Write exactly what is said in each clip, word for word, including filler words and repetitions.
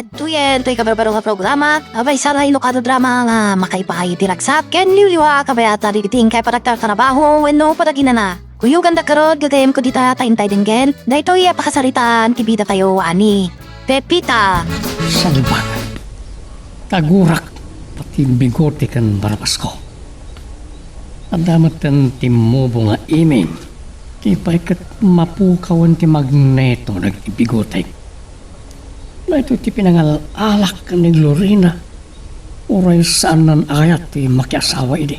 Adtoyen toy kabarbaro nga programa, a maysa nga inukado drama nga makaipaay iti ragsak ken liwliwa a kabayatan iti inkay panagtartarabaho wenno panaginana. Kuyoganda garud, gagayyemko dita ta intay denggen daytoy a pakasaritaan ti bidatayo a ni Pepita. Salbag. Tagurak pati bigote ken barbasko. Adda metten timmubo nga iming. Ti pay ket mapukawen ti magneto dagiti bigotek. Daytoy ti pinangal-alak ken ni Glorina. Uray saannan a kayat ti makiasawa idi.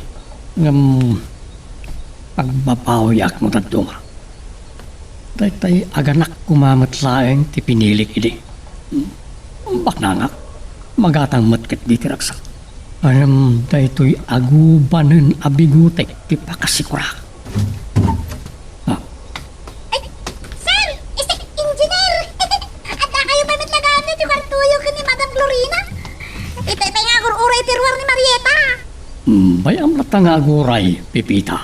Ngem agbabawiak no dadduma. Daytay aganak koma met laeng ti pinilik idi. Baknangak, magatang met ketdi ti ragsak. Ngem daytoy agubanen a bigotek ti pakasikurak. Ah. Ay, sir! Is-, engineer! Adda kayo pay met laga iti kuartoyo ken ni Madam Glorina? Itay pay nga agur-uray ti ruar ni Marieta. Mm, bay-am latta nga aguray, Pepita.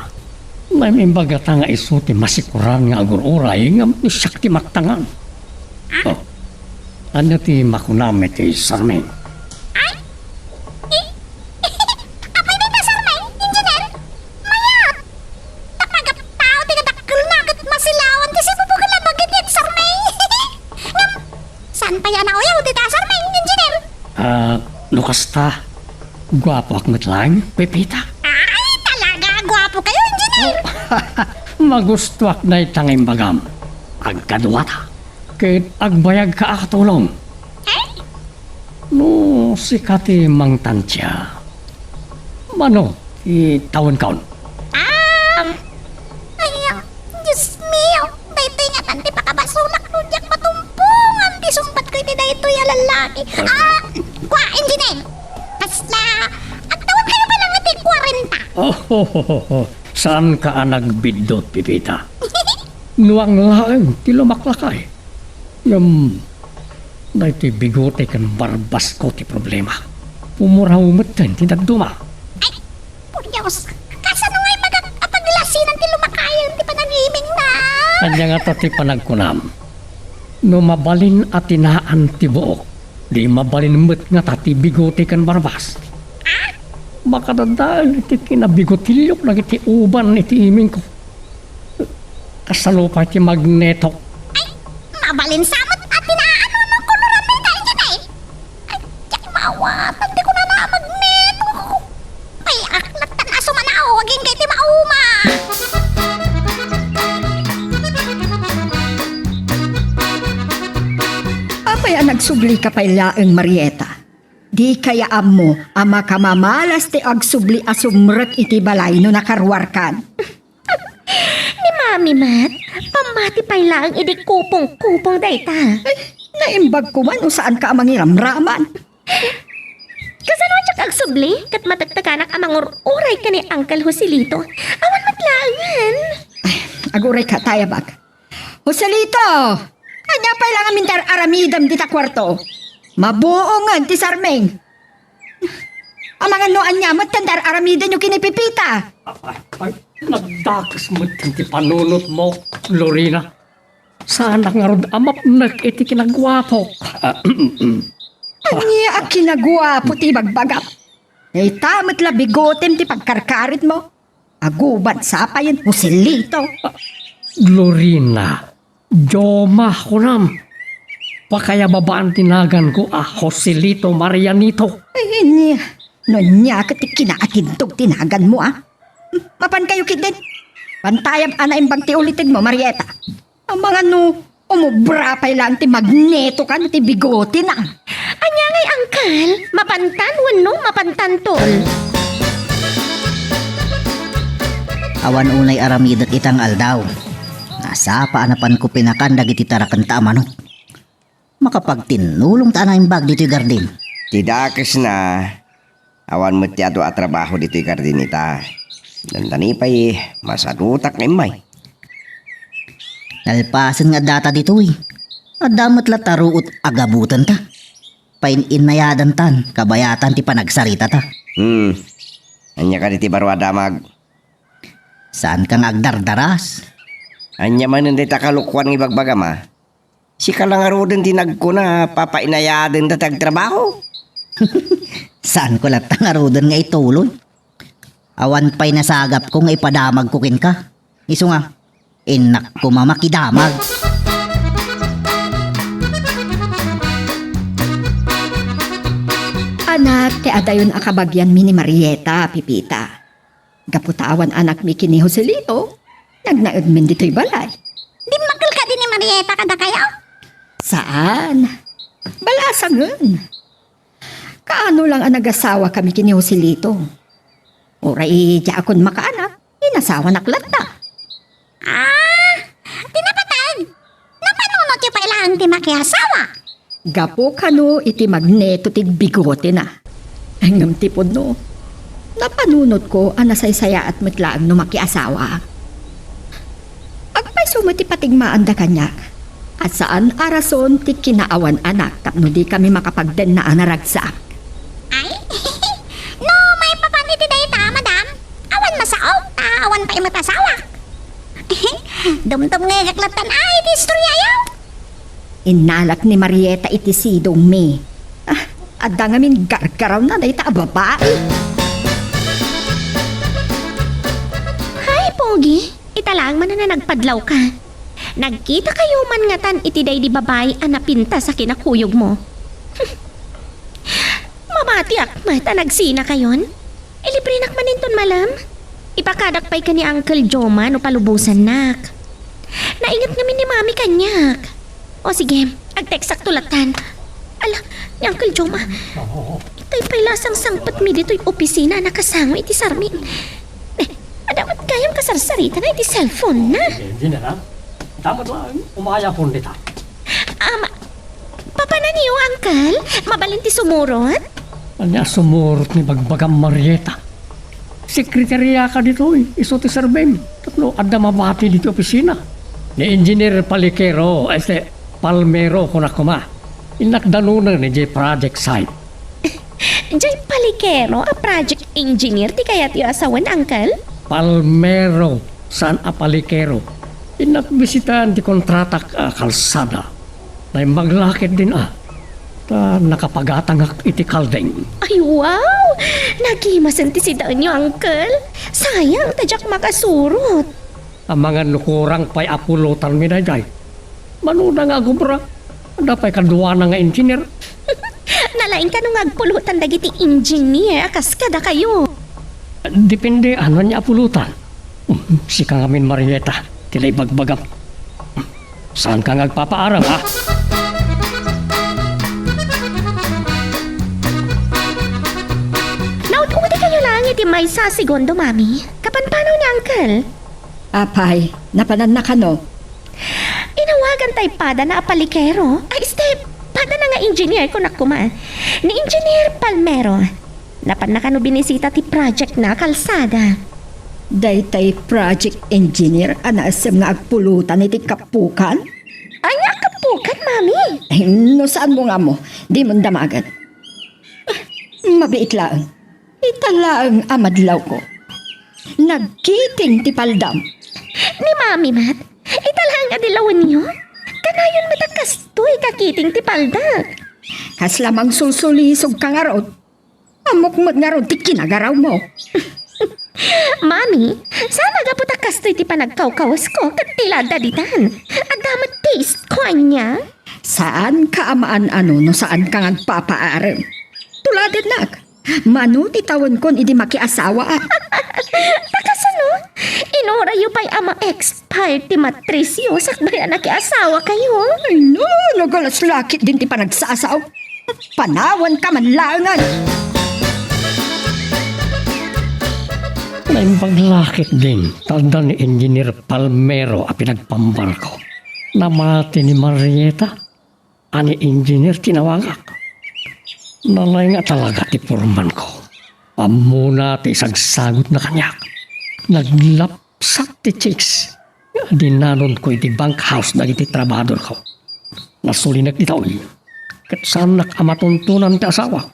Naimbag latta nga isu ti masikuran nga agur-uray ngem ni siak ti mattangan. Ah? Oh. Ania ti makunam iti Sarming? Ay! Eh, apay dayta Sarming, engineer? Mayat! Tapno gapu ti kadakkelna ket masilawan ti sibubukel a bagik iti Sarming. Ngem, saan pay a nauyaw dita Sarming, engineer? Ah, no kasta, guapoak met laeng, Pepita. Ay, talaga, guapo kayo, engineer. Magustuak dayta nga imbagam. Agkaduata. Ket agbayagka a katulong. Eh? No sika ti mangtantia, mano ti tawenkon? Ah! Ay, ah, Diyos mio! Daytoy ngatan ti pakabasolak no diak matumpongan ti sungbatko iti daytoy a lalaki. Ah, kua, engineer! Kasla, agtawen kayo pa lang iti kwarenta. Oh, saanka a nagbiddut, Pepita. Nuang laeng ti lumaklakay. Ngem, daytoy bigote ken barbasko ti problema. Pumuraw metten ti dadduma. Ay, por Dios! Kasano nga imbagak a paglasinan ti lumakayen ti panagimingna? Ania ngata ti panagkunam? No mabalin a tinaan ti buok, di mabalin met ngata ti bigote ken barbas. Ah? Makadadael iti kinabigotiliok dagiti uban iti imingko. Kasano pay ti magneto? Ay, mabalin sa met a tinaan wenno koloran dayta, engineer. Ay, diak maawatan ti kunana a magneto. Ay, aklattan a sumanaw, agingga iti mauma. Apay a nagsublika pay laeng, Marieta? Dika ya ammo a makamamalas ti agsubli a sumrek iti balay no nakaruarkan? Ni Mami met, pammati pay laeng idi kupong-kupong dayta. Ay, naimbag koma no saanka a mangiramraman. Kasano diak agsubli ket matektekanak a mangur-uray ken ni Uncle Joselito? Awan met laengen. Ay, agurayka, tayabak. Joselito! Ania pay laeng a mindar-aramidem dita kuarto? Mabuongen ti Sarming. Amangan no ania met ti dar-aramidenyo ken ni Pepita. Ay, nagdakes met ti panunotmo, Lorena. Saanak ngarud a mapnek iti kinaguapok. Ania a kinaguapo ti ibagbagam? Ita met la bigotem ti pagkarkaritmo. Aguban sa payen, Joselito. Lorena, Joma, kunam. Pakayababaan ti naganko a Joselito Marianito. Ay, ania. No ania ket ti kinaatintog ti naganmo, a? Mapan kayo ketdin. Pantayab a naimbag ti ulitegmo, Marieta. Amangan no, umubra pay laeng ti magneto ken ti bigote na. Ania ngay, angkal? Mapantan wenno mapantan, tol? Awan unay aramidek ita nga aldaw. Nasapa a napanko pinakan dagiti tarakenta a manok. Makapagtinnulong ta a naimbag ditoy gardin. Ti dakesna, awan met ti adu a trabaho ditoy gardin ita. Dandani pay, masadutak nga immay. Nalpasen nga addata ditoy. Adda met la taruot a gabutenta. Pain-innayadantan, kabayatan ti panagsaritata. Hmm. Ania kadi ti baro a damag? Saanka nga agdardaras? Ania manen dayta kalokoan nga ibagbagam, a? Sika la ngaruden ti nagkuna, papainayaden ta ti agtrabaho. Saanko latta ngaruden nga ituloy. Awan pay nasagapko nga ipadamagko kenka. Isu nga, innak koma makidamag. Anak, ti adayon a kabagianmi ni Marieta, Pipita. Gapu ta awan anakmi ken ni Joselito, nagnaedmin ditoy balay. Dimmakkel kadi ni Marieta kadakayo? Saan. Balasangen. Kaano lang a nagasawa kami ken ni Joselito. Uray diakon makaanak, inasawanak latta. Ah, ti napateg? Napanunotyo pay laeng ti makiasawa? Gapu kano iti magneto ti bigotena. Ngem ti pudno, napanunotko a nasaysayaat met laeng no makiasawa. Agpayso met ti patigmaanda kaniak a saan a rason ti kinaawan-anak tapno di kami makapagdenna a naragsak. Ay, no maipapan iti dayta, madam, awan masao, ta awan pay met asawak. Dumdumngegak lattan ay iti istoryayo. Innalak ni Marieta iti sidongmi. Ah, adda ngamin gargarawna dayta a babai. Hay, Pogi! Ita laeng manen a nagpadlawka. Nagkitakayo man ngatan iti daydi babai a napintas a kinakuyogmo. Mabatiak met a nagsinakayon. Ilibrenak manen ton malem. Ipakadak pay ken ni Uncle Joma no palubosannak. Nainget ngamin ni Mami kaniak. O sige, agteksakto lattan. Ala, ni Uncle Joma. Itay pay la a sangsangpetmi ditoy opisina a nakasango iti sarmin. Eh, adda met gayam kasarsaritana iti cellphone na. Engineer, ha? Dapat lang, umayapon dita. Ama, Papananyo, Uncle? Mabalin ti sumurot? Ania sumurot ni bagbagam, Marieta? Sekretariaka ditoy, isu ti serbim. Tapno adda mabati ditoy opisina. Ni Engineer Palikero, este, Palmero, kunak koma. Innak danunen idiay project site. Jay Palikero a project engineer ti kayatyo a sawen, Uncle? Palmero, saan a Palikero. Innak bisitaan ti kontratak a kalsada. Naimbag la ketdin a, ta nakapagatangak iti kalding. Ay, wow! Nagimasen ti sidaenyo, Uncle. Sayang ta diak makasurot. Amangan no kurang pay a pulutanmi daydiay. Manoda nga agobra, adda pay kaduana nga engineer. Nalaing kano nga agpulutan dagiti engineer a kas kadakayo? Depende, ania a pulutan. Sika ngamin, Marieta, ti naibagbagam. Saanka nga agpapaaram, ha? Naud-udikayo laeng iti maysa a segundo, Mami. Kapanpanaw ni Uncle? Apay, napananna kano? Inawagan tay padana a palikero. Ay, este, padana nga engineer, kunak koma. Ni Engineer Palmero. Napanna kano binisita ti project na kalsada? Daytay project engineer a naisem nga agpulutan iti kapukan? Ania a kapukan, Mami? Ay, no saanmo nga ammo, dimon damagen. Mabiit laeng. Ita laeng a madlawko. Nagkiting ti paldam. Ni Mami met, ita laeng a dilawenyo? Kanayon met a kastoy kakiting ti paldak. Kasla mangsulsulisog ka ngarud. Ammok met ngarud ti kinagarawmo. Mami, saan a gapu ta kastoy ti panagkawkawasko ket ti lada ditan. Adda met taste ko ania? Saanka a maan-ano no saanka nga agpapaarem. Tuladennak. Mano ti tawenkon idi makiasawaak? Ta kasano? Inurayyo pay a ma-expire ti matrisyo sakbay a nakiasawakayo? Ay, no, nagalas laketdin ti panagsasao. Panawanka man laengen. Naimbag laketdin ta adda ni Engineer Palmero a pinagpambarko. Namati ni Marieta. Ani engineer ti nawagak. Nalaing a talaga ti pormanko. Ammona ti isagsagutna kaniak. Naglapsak ti chicks nga dinanonko iti bunkhouse dagiti trabahadorko. Nasulinek dita, uy. Ket saannak a matuntunan ti asawak.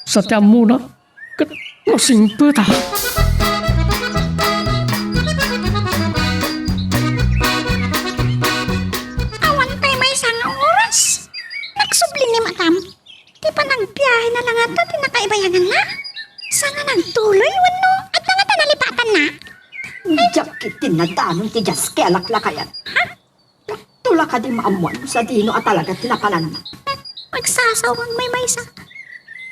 Sa ti ammona, ket masingpeta. Awan pay maysa nga Ay, na la nga ti nakaibayanganna? Saan nga nagtuloy wenno adda nga ta nalipatanna? Diak ket ti nadanon ti dias ket alaklakayan. Ha? Dakto la kadi maammuan no sadino a talaga ti napananna. Agsasaw nga maymaysa.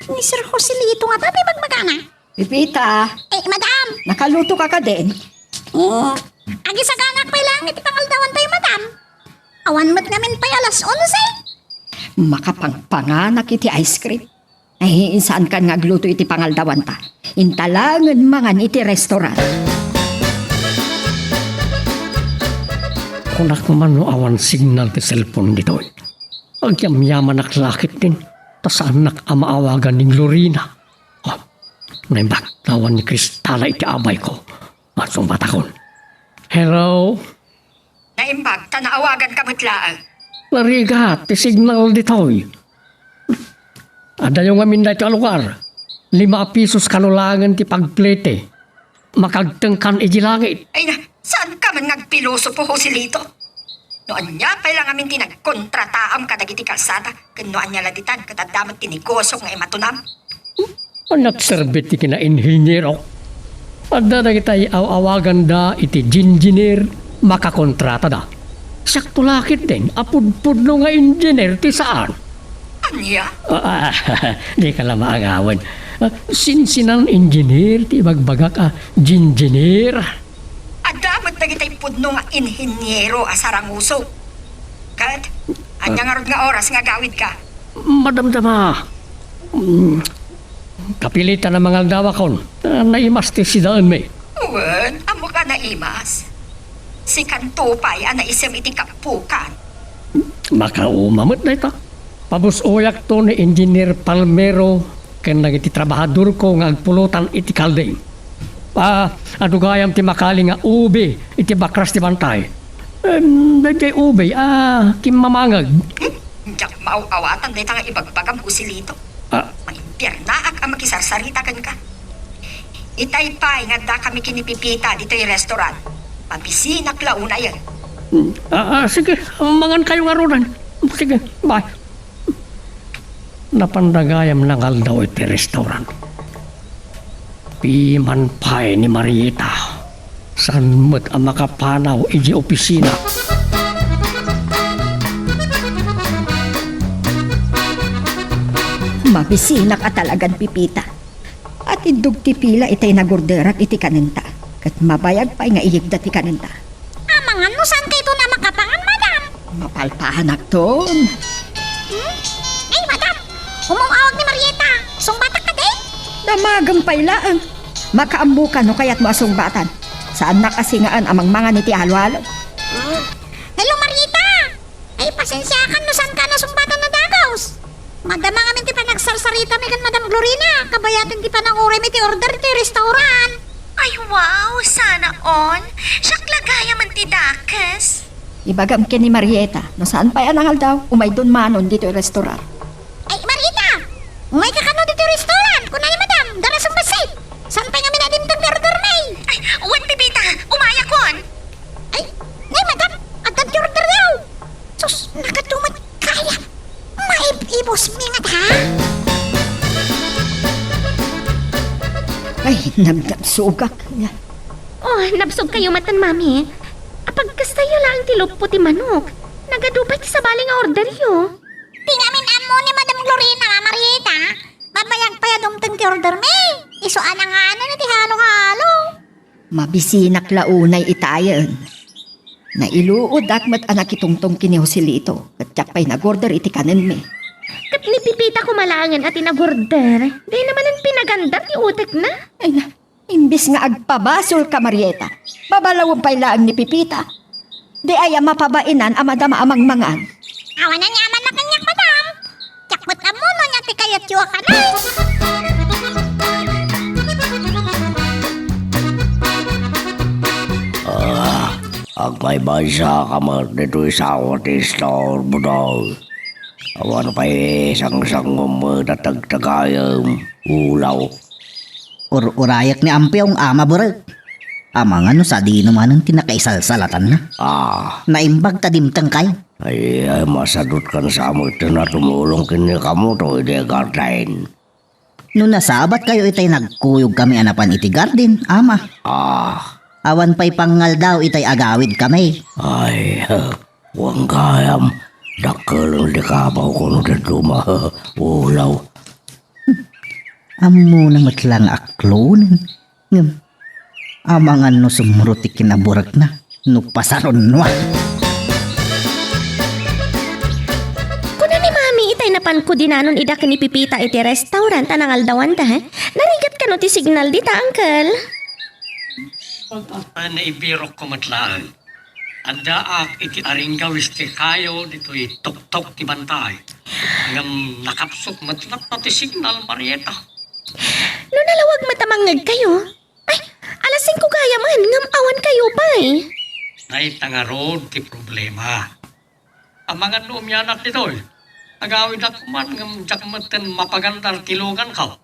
Ni Sir Joselito nga ta ti bagmagana. Pepita. Eh, madam! Nakaluto ka kadin? Mm. Agisaganak pay lang iti pangaldawan tayo, madam. Awan met ngamin pay alas onse. Makapangpanganak iti ice cream. Ay, saan kan nga agluto iti pangaldawan ta? Intalangen mangan iti restaurant. Kunak man no awan signal ti cellphone ditoy. Agyamyamanak lakit din, ta saannak a maawagan ni Glorina. Oh, naimbag, awan ni Cristala iti abay ko. At sungbatakon. Hello? Naimbag, ta naawagan ka met laeng. Narigat ti signal ditoy. Adayo ngamin daytoy a lugar. Lima a pisos kano laengen ti pagplete. Makagtengkan iti langit. Ay na, saan ka man nga agpilosopo, Joselito? No ania pay lang amin ti nagkontrataam kadagiti kalsada, ken no ania la ditan ket adda met ti negosio nga imatunam. Nagserbi ti kinainhiniero. Adda dagiti aw-awaganda iti jinjiner, makakontratada. Sakto lakit din a pudpudno nga engineer ti saan. Ania? Ah, di ka la maangawen. Ah, sinsinan engineer ti ibagbagak a jinjiner. Adda met dagiti pudno nga inhiniero a saranguso. Ket, ania ngarud nga oras nga agawid ka? Madamdama. Mm, kapilitan a mangaldaw akon. Ah, naimas ti sidaenmi. Wen, ammo ka naimas. Sikanto pay a naisem iti kapukan. Makauma met dayta. Pabus-oyakto ni Engineer Palmero ken dagiti trabahadorko nga agpulotan iti kalding. Ah, adu gayam ti makali nga ubi iti bakras ti bantay. Em, daydiay ubi, ah, kimmamangeg. Hmm? Diak maaw-awatan dayta nga ibagbagam, Joselito. Ah. Maimpiarnaak a makisarsarita kenka. Itay pay nga addakami ken ni Pepita ditoy restaurant. Mabisinak la unayen. Hmm. Ah, ah, sige, mangan kayo ngaruden. Sige, bye. Napanda gayam nangaldaw iti restaurant. Piman pay ni Marieta, saan met a makapanaw iti opisina. Mabisinak a talagan, Pepita. Atiddog ti pila itay nagorderak iti kanenta, ket mabayag pay nga iyegda ti kanenta. Amangan no saan kayton a makapangan, madam? Mapalpaanakton. Hmm? Ay, madam! Umawag ni Marieta. Sungbatak kadi? Damagem pay laeng. Makaammoka no kayatmo a sungbatan. Saannak a singaan a mangmangan iti halo-halo. Hmm? Hello, Marieta! Ay, pasensiakan no saan ka nasungbatan a dagus. Madama ngamin ti panagsarsaritami ken Madam Glorina, kabayatan ti pananguraymi ti order iti restaurant. Ay, wow! Sana all! Siak la gayam ti dakes. Ibagam ken ni Marieta, no saan pay a nangaldaw, umaydon manon ditoy restaurant. Ay, Marieta! Umayka kano ditoy restaurant, kuna ni Madam, darasem bassit. Saan pay ngamin a dimteng ti ordermi? Ay, wen, Pepita, umayakon. Ay, nay, madam, addan ti orderyo. Sus, nakadumat kaya. Maib-ibos mi nga ta. Ay, nabnabsogak. Oh, nabsog kayo matan, Mami. Apagkastayo laeng ti luppo ti manok. Nagadu pay ti sabali nga orderyo. Ti ngamin ammo ni Madam Glorina, Marieta. Mabayag pay a dumteng ti ordermi. Isu a nanganan iti halo-halo. Mabisinak la unay itayen. Nailuodak met a nakitungtong ken ni Joselito, ket diak pay nagorder iti kanenmi. Ket ni Pepita koma laengen a ti nagorder. Dayna manen pinagandam ti utekna. Ay na, imbes nga agpabasol ka, Marieta, babalawen pay laeng ni Pepita. Di aya mapabainan a madama a mangmangan? Awan aniaman a kaniak, madam. Diak met ammo no ania ti kayatyo a kanay. Ah, agmaymaysa ka met ditoy sawa ti istorbo, Doy. Awan pay sangsangom met a tagtagayem, ulaw. Ur-urayek ni Ampiong a maburek. Amangan no sadino manen ti nakaisalsalatanna. Ah. Naimbag ta dimtengkayo. Ay, ay, masadutkan sa amo iti na tumulong ken ni kamoto iti garden. No nasabatkayo itay nagkuyogkami a napan iti garden, ama. Ah. Awan pay pangngaldaw itay agawidkami. Ay, wen gayam, dakkel ti kabaw kono dadduma, ulaw. Ammona met la nga aklonen. Ngem, amangan no sumro ti kinaburekna, no pasaronnoak. Kuna ni Mami itay napan kudinanon ida ken ni Pipita iti restaurant a nangaldawanda, he? Narigat kano ti signal dita, Uncle? Naibirokko met laeng. Addaak iti aringgaw isti kayo ditoy tuktok ti bantay. Ngem nakapsut met latta ti signal, Marieta. No nalawag met a mangngegkayo? Ay, alas singko gayam ngem awan kayo pay. Dayta ngarud ti problema. Amangan no umianak ditoy. Agawidak man ngem diak metten mapagandar ti luganko.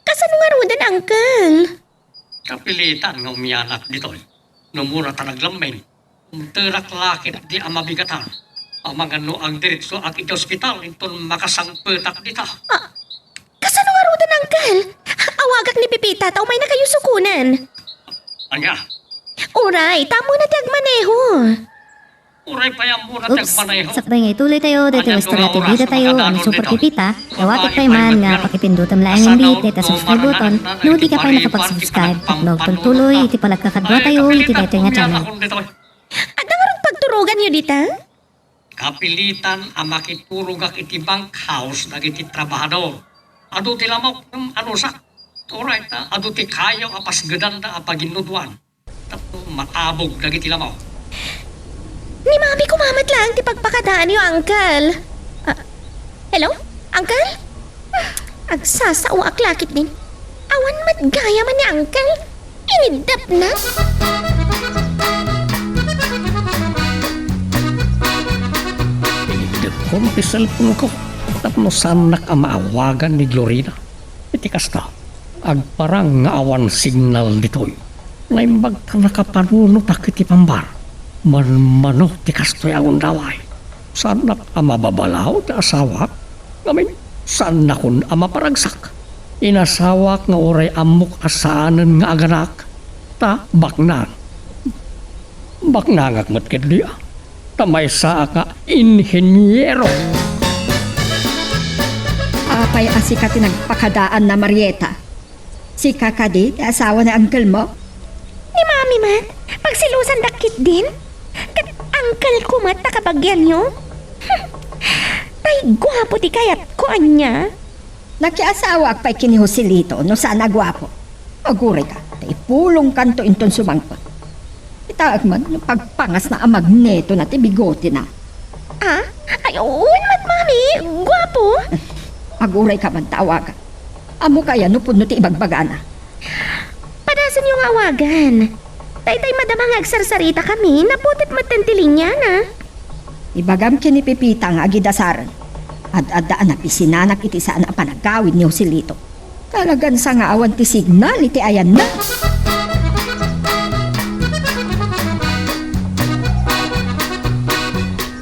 Kasano ngaruden, Uncle? Kapilitan nga umianak ditoy. No mura ta naglammeng, umterak la ketdi a mabigatan. Amangan no agdiretsoak iti ospital inton makasangpetak dita. Ah, kasano ngaruden, Uncle? Awagak ni Pipita ta umaynakayo sukonen. Ania? Uray, ta ammona ti agmaneho. Uray pay ammona ti agmaneho. Oops, sakbay nga ituloy tayo daytoy restaurant ti bida tayo, ano, super Pipita. Dawat pay man nga pakipindutem laeng nga dayta subscribe button no dika pay nakapag-subscribe tapno agtuloy iti panagkakadua tayo iti daytoy nga channel. Adda ngarud pagturoganyo dita? Kapilitan a makiturogak iti bunkhouse dagiti trabahador. Adu ti lamok ngem anusak. Uray ta adu ti kayo a pasgedanda a paginnudoan tapno maabog dagiti lamok. Ni Mami koma met laeng ti pagpakadaanyo, Uncle. Ah, hello? Uncle? Agsasaoak la ketdin. Awan met gayam ni Uncle. Iniddapna? Iniddapkon ti cellphone-ko tapno saannak a maawagan ni Glorina. Iti kasta, agparang nga awan signal ditoy. Naimbag ta nakapanunotak iti pambar. Manmano ti kastoy a gundaway. Saannak a mababalaw ti asawak, ngamin saannakon a maparagsak. Inasawak nga uray ammok a saanen nga aganak, ta baknang. Baknangak met ketdi a, ta maysaak nga inheniero. Apay a sika ti nagpakadaanna, Marieta? Sika kadi ti asawa ni uncle mo? Ni Mami met, pagselosandak ketdin? Ket uncle ko met ta kabagianyo? Tay guapo ti kayatko, ania? Nakiasawaak pay ken ni Joselito no saan a guapo. Agurayka, ta ipulongkanto inton sumangpet. Kitaek man no pagpangasna a magnetona ti bigotena. Ah? Ay, wen met, Mami. Guapo. Agurayka man ta awagan. Ammoka aya no pudno ti ibagbagana? Padasenyo nga awagan. Daytay madama nga agsarsaritakami, naputet metten ti liniana. Ibagam ken ni Pepita nga agidasaren. Ad-adda a napisinanak iti saan a panagawid ni Joselito. Talagan sangaawan ti signal iti ayanna.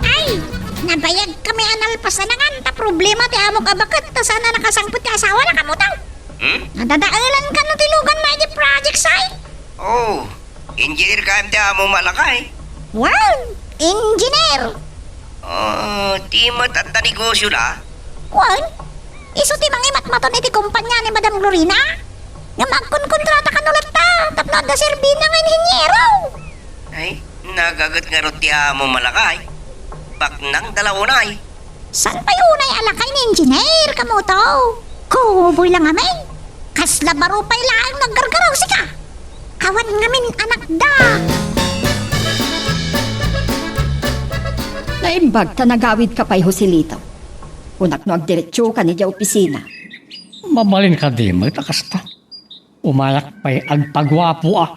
Ay, nabayag kami a nalpasanangan ta problema ti amok a baket ta saan a nakasangpet ti asawana, kamuto. Hmm? Nadadaelan kano ti luganna iti project site? Oh, engineer gayam ti amom a lakay? Well, engineer. Oh, ti met adda negosyo la? Wen, isu ti mangimatmaton iti kompania ni Madam Glorina. Ngem agkonkontrata kano latta tapno adda serbina nga inheniero. Ay, nagaget ngarud ti amom a lakay. Baknang da la unay. Saan pay unay a lakay ni engineer, kamuto? Kuboy la ngamin. Kasla baro pay laeng naggargaraw sika. Awan ngamin anakda. Naimbag ta nagawidka pay, Joselito. Kunak no agdiretsoka idiay opisina. Mabalin kadi met a kasta? Umayak pay agpaguapo a.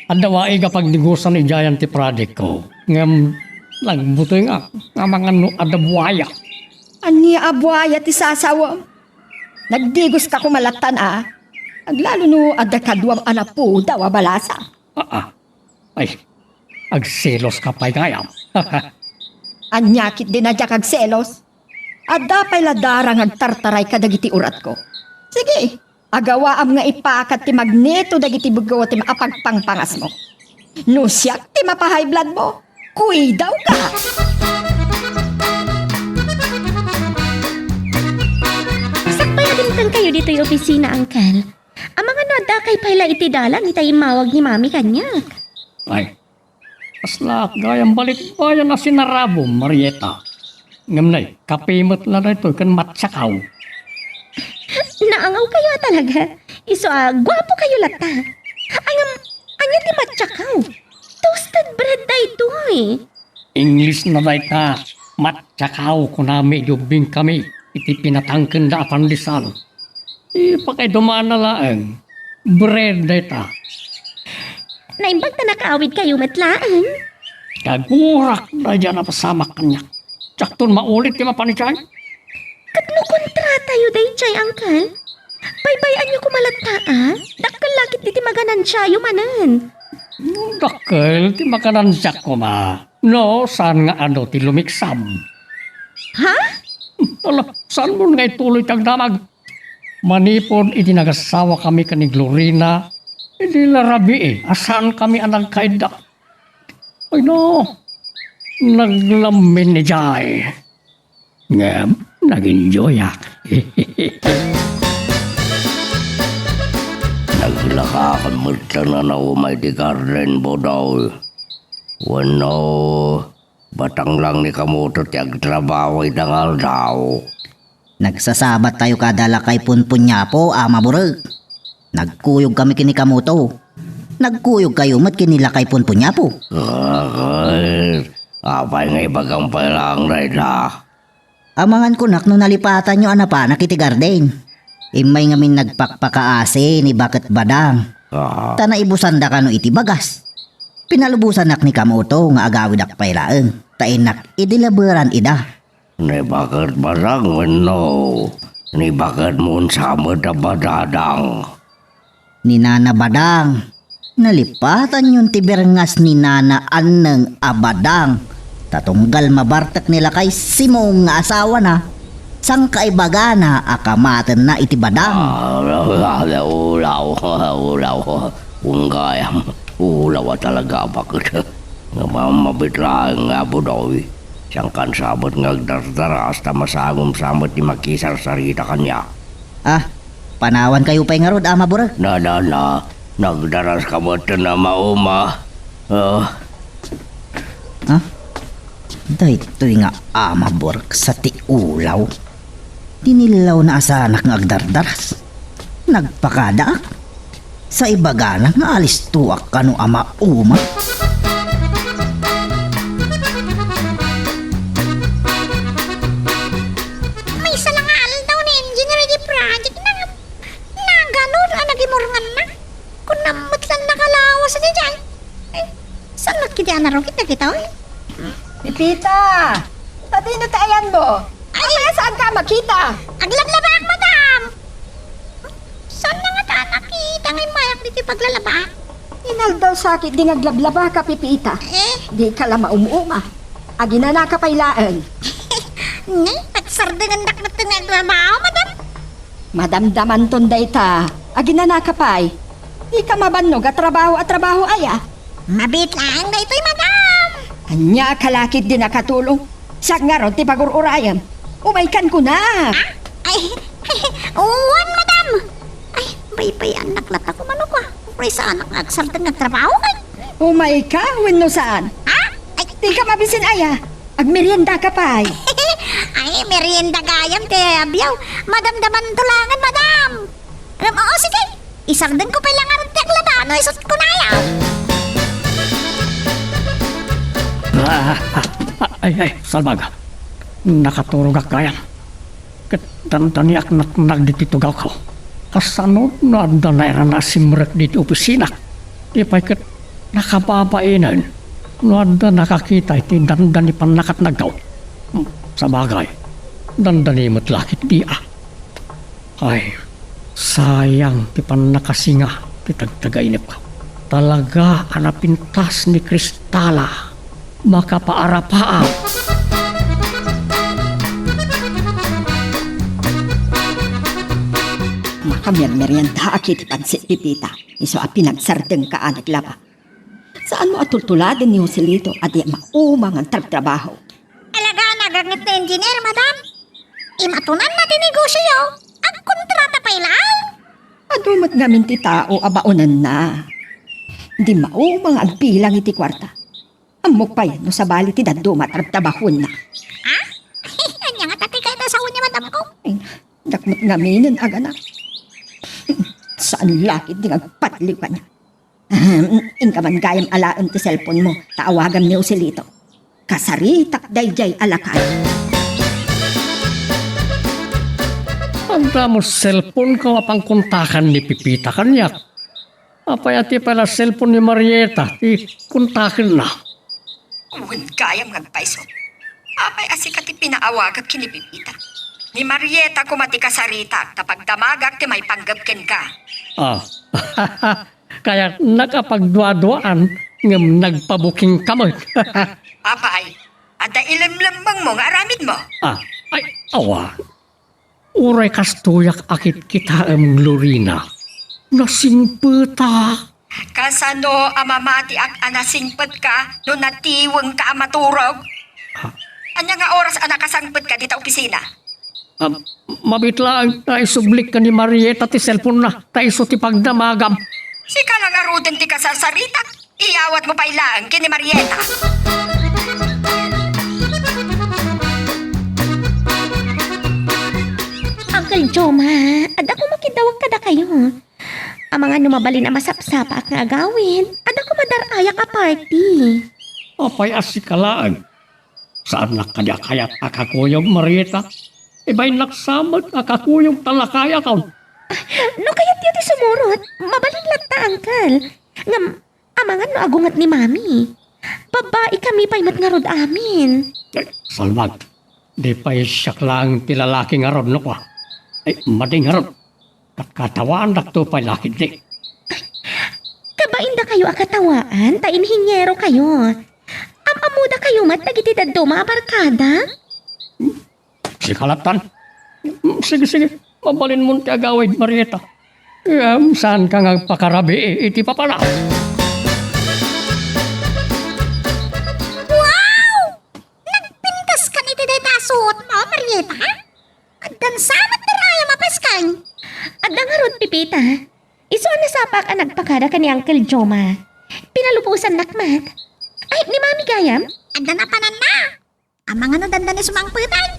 Adda waig a pagnegosan idiayen ti project ko. Ngem nagbutengak nga amangan no adda buaya. Ania a buaya ti sasawem? Nagdigoska koma lattan a. Aglalo no adda kaduam a napudaw a balasa. Ah, ah. Ay, agselos ka pay gayam. Ania ketdi a diak agselos? Adda pay la darang agtartaray kadagiti uratko. Sige, agawaam nga ipakat ti magneto dagiti bigotem a pagpangpangasmo. No siak ti mapa-high blood mo, kuidawka! Sakbay a dimtengkayo ditoy opisina, Angkel. Amangan no addakay pay la iti dalan ita immawag ni Mami kaniak. Ay, kasla gayam balikbayan a sinarabom, Marieta. Ngem nay, kape met la daytoy ken matsakaw. Naangawkayo a talaga. Isu a, guapokayo latta. Ay, ngem, ania ti matsakaw? Toasted bread daytoy. English na dayta, matsakaw kunami idi ubbingkami iti pinatangkenda a pandesal. Ipakaidumana laeng, bread dayta. Naimbag ta nakaawidkayo met laeng. Kagurak daydiay a napasamak kaniak. Diakton maulit ti mapan idiay. Ket no kontratayo daydiay, Angkel? Baybay-anyo koma latta, a? Dakkel la ketdi ti maganansiayo manen. Dakkel ti maganansiak koma. No, saan nga adu ti lumiksab? Ha? Ala, saanmon nga ituloy ti agdamag? Manipud idi nagasawakami ken ni Glorina, idi la rabii a saankami a nagkaidda. Ay no, naglammin idiay. Ngem, nag-enjoyak. Naglakakan met laeng a nauma iti garden, Budoy. Wenno, batang lang ni Kamoto ti agtrabaho ita nga aldaw. Nagsasabattayo kada lakay punpunyapo, Ama Burek. Nagkuyogkami ken ni Kamoto. Nagkuyogkayo met ken ni lakay punpunyapo. Ay, apay nga ibagam pay laeng dayta? Amangan kunak no nalipatanyo a napanak iti garden. Immay ngamin nagpakpakaasi ni Baket Badang. Ah. Ta naibusanda kano iti bagas. Pinalubosannak ni Kamoto nga agawidak pay laeng, ta innak idi leberan ida. Ni Baket Badang wenno ni Baket Monsa met a Badadang? Ni Nana Badang. Nalipatanyon ti berngas ni Nana Anneng a Badang, ta tunggal mabartek ni lakay Simong nga asawana, sangkaibagana a kamatenna iti badang. Ah, ulaw, ulaw, ulaw. Unggayam, ulaw a talaga a baket. Nga mamabit laeng nga, Budoy. Siankan sa met nga agdardaras ta masangom sa met ti makisarsarita kaniak. Ah, panawankayo pay ngarud, Ama Burek? Na, na, na. Nagdaras ka met ken Ama Uma. Ah. Ha? Daytoy nga Ama Burek sa ti ulaw. Tinillawna a saanak nga agdardaras. Nagpakadaak. Sa ibagana nga alistoak kano Ama Uma. Maysa la nga aldaw ni Engineer iti project na, nagano a nagimurnganna. Kunam met lang nakalawas a diay. Eh, saan met ketdi a narugit dagitoy? Pepita! Sadino ti ayanmo? Ay, apay a saanka a makita? Aglablabaak, madam! Saan na ngata a nakita nga immayak ditoy paglalaba? Inaldaw sa ketdi nga aglablabaka, Pepita. Eh? Dika la maum-uma. Aginanaka pay laeng. Ni, agsardengendak met nga agtrabaho, madam. Madamdamanton dayta. Aginanaka pay. Dika mabannog a trabaho a trabaho aya. Mabiit laeng daytoy, madam. Ania ka la ketdi nakatulong? Siak ngarud ti pagur-urayem. Umaykan kunak. Ah? Ay, wen, madam. Ay, baybay-annak latta koma no kua. Uray saanak nga agsardeng nga trabaho, ay. Umayka wenno saan? Ha? Ay. Dika mabisin aya. Agmeriendaka pay. Ay, merienda gayam ti abiaw. Madamdamanto laengen, madam. Em, oo, sige. Isardengko pay la ngarud ti aglaba no isut' kunaya. Ah, ah, ah, ay, ay, salbag. Nakaturogak gayam. Ket dandaniak natnag ditoy tugawko. Kasano no adda nairana a simrek ditoy opisina? Di pay ket nakababainen no adda nakakita iti dandani pannakatnagko. Hmm, sabagay, dandani met la ketdi a. Ay, sayang ti pannakasinga ti tagtagainepko. Talaga a napintas ni Kristala. Makapaarapaap. Makamermerienda a kiti pansit, Pipita. Isu a pinagsardengka a naglaba. Saanmo a tultuladen ni Joselito a di maumang nga agtrabaho. Alagana gagnet ni engineer, madam. Imatunanna ti negosio, agkontrata pay laeng. Adu met ngamin ti tao a baonenna. Di maumang nga agbilang iti kuarta. Ammok pay no sabali ti dadduma a trabtrabahuenna. Ha? Ania ngata ti kayat a sao ni madamko? Ay, dakmet ngaminen a ganak. Saan la ketdi nga agpadliw kaniak. Ahem, inka man gayam alaen ti cellphone mo, ta awagam ni Joselito. Kasaritak daydiay a lakay. Adda met cellphone ko a pangkontakan ni Pipita kaniak. Apay a ti pala cellphone ni Marieta ti kontakenna? Wen gayam nga agpayso. Apay a sika ti pinaawagak ken ni Pipita? Ni Marieta koma ti kasaritak ta pagdamagak ti maipanggep kenka. Ah. Kayatnak a pagduaduaan, ngem nagpabukingka met. Apay, adda ilemlemmengmo nga aramidmo? Ah, ay, awan. Uray kastoyak a kitkitaem, Glorina. Nasingpetak. Kasano a mamatiak a nasingpetka no natiwengka a maturog? Ha? Ania nga oras a nakasangpetka dita opisina? Ah, mabiit laeng ta isublik ken ni Marieta ti cellphone-na, ta isu ti pagdamagam. Sika la ngaruden ti kasasaritak, iyawatmo pay laeng ken ni Marieta. Uncle Joma, adda koma kiddawag kadakayo. Amangan no mabalin a masapsapaak nga agawid, adda koma dar-ayak a party. Apay a sika laeng? Saannak kadi a kayat a kakuyog, Marieta? Ibainnak sa met a kakuyog ta lakayakon. No kayatyo ti sumurot, mabalin latta, Uncle. Ngem, amangan no agunget ni Mami. Babbaikami pay met ngarud amin. Ay, salbag. Di pay siak laeng ti lalaki ngarud, no kua? Ay, madi ngarud. Kat-, katawaandakto pay la ketdi. Kabain dakayo a katawaan ta inhinyero kayo. Am-ammoda kayo met dagiti dadduma a barkada? Sika lattan. Sige, sige. Mabalinmon ti agawid, Marieta. Ngem saanka nga agpakarabii iti papanak. Wow! Nagpintas kan iti dayta a suotmo, Marieta? Addan sa met darayam a paskan. Adda ngarud, Pipita. Isu a nasapaak a nagpakada ken ni Uncle Joma. Pinalubosannak met. Ay, ni Mami gayam? Adda napananna. Amangan no dandani sumangpetan.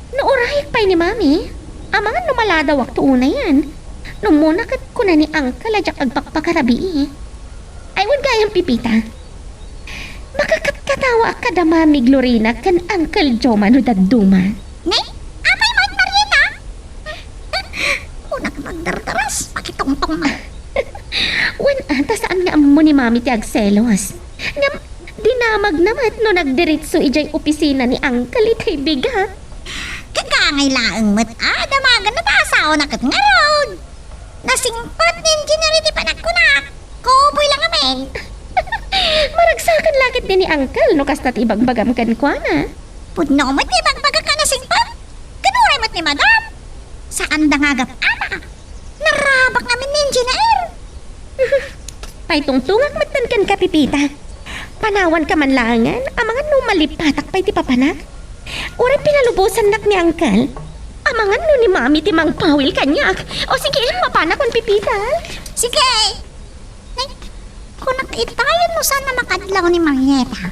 No urayak pay ni Mami, amangan no maladawakto unayen. No umuna ket kuna ni Uncle a diak agpakpakarabii. Ay, wen gayam, Pipita. Makakatkatawaak kada Mami Glorina ken Uncle Joma no dadduma. Ne? Apay met, Marieta? Kunak magdardaras, makitungtong na. Wen, ah, ta saan nga ammo ni Mami ti agselos. Ngem, dinamagna met no nagdiritso idiay opisina ni Uncle itay bigat. Kagangay laeng met a damaganna ta asawana ket ngarud. Nasingpet ni Engineer iti panagkunak. Kuboy lang amin. Maragsakan la ketdi ni Uncle no kasta ti ibagbagam kenkuana. Pudno met ti ibagbagak a nasingpet. Ken uray met ni Madam. Saanda nga agat-ama. Narabak ngamin ni Engineer. Paitungtungak metten kenka, Pipita. Panawanka man laengen, amangan no malipatak pay ti papanak. Uray pinalubosannak ni Uncle, amangan no ni Mami ti mangpawil kaniak. O sige, mapanakon, Pipita. Sige. Ay, kunak itayon no saan a makadlaw ni Marieta.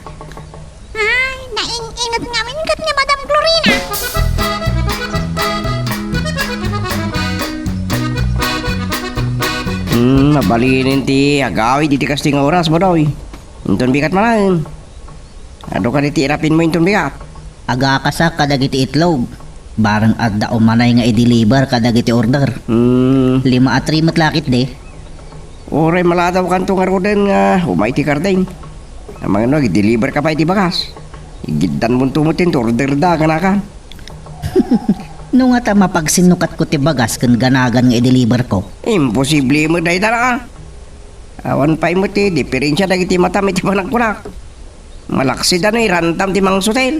Ay, naing-inget ngamin ket ni Madam Glorina. Hmm, mabalinen ti agawid iti kastoy nga oras, Bodoy. Inton bigat manen. Adu kadi ti irapinmo inton bigat? Agakasak kadagiti itlog. Bareng adda umanay nga i-deliver kadagiti order. Hmm. Lima a tray met la ketdi. Uray maladaw kanto ngaruden nga umay ti garden. Amangan no, i-deliver ka pay ti bagas. Igiddan monto met ti order da, kanakan. No ngata mapagsinnukatko ti bagas ken ganagan nga i-deliver ko. Imposible met dayta, a. Awan pay met ti diferensia dagiti matam iti panagkunak. Malaksid a no irantam ti mangsutel.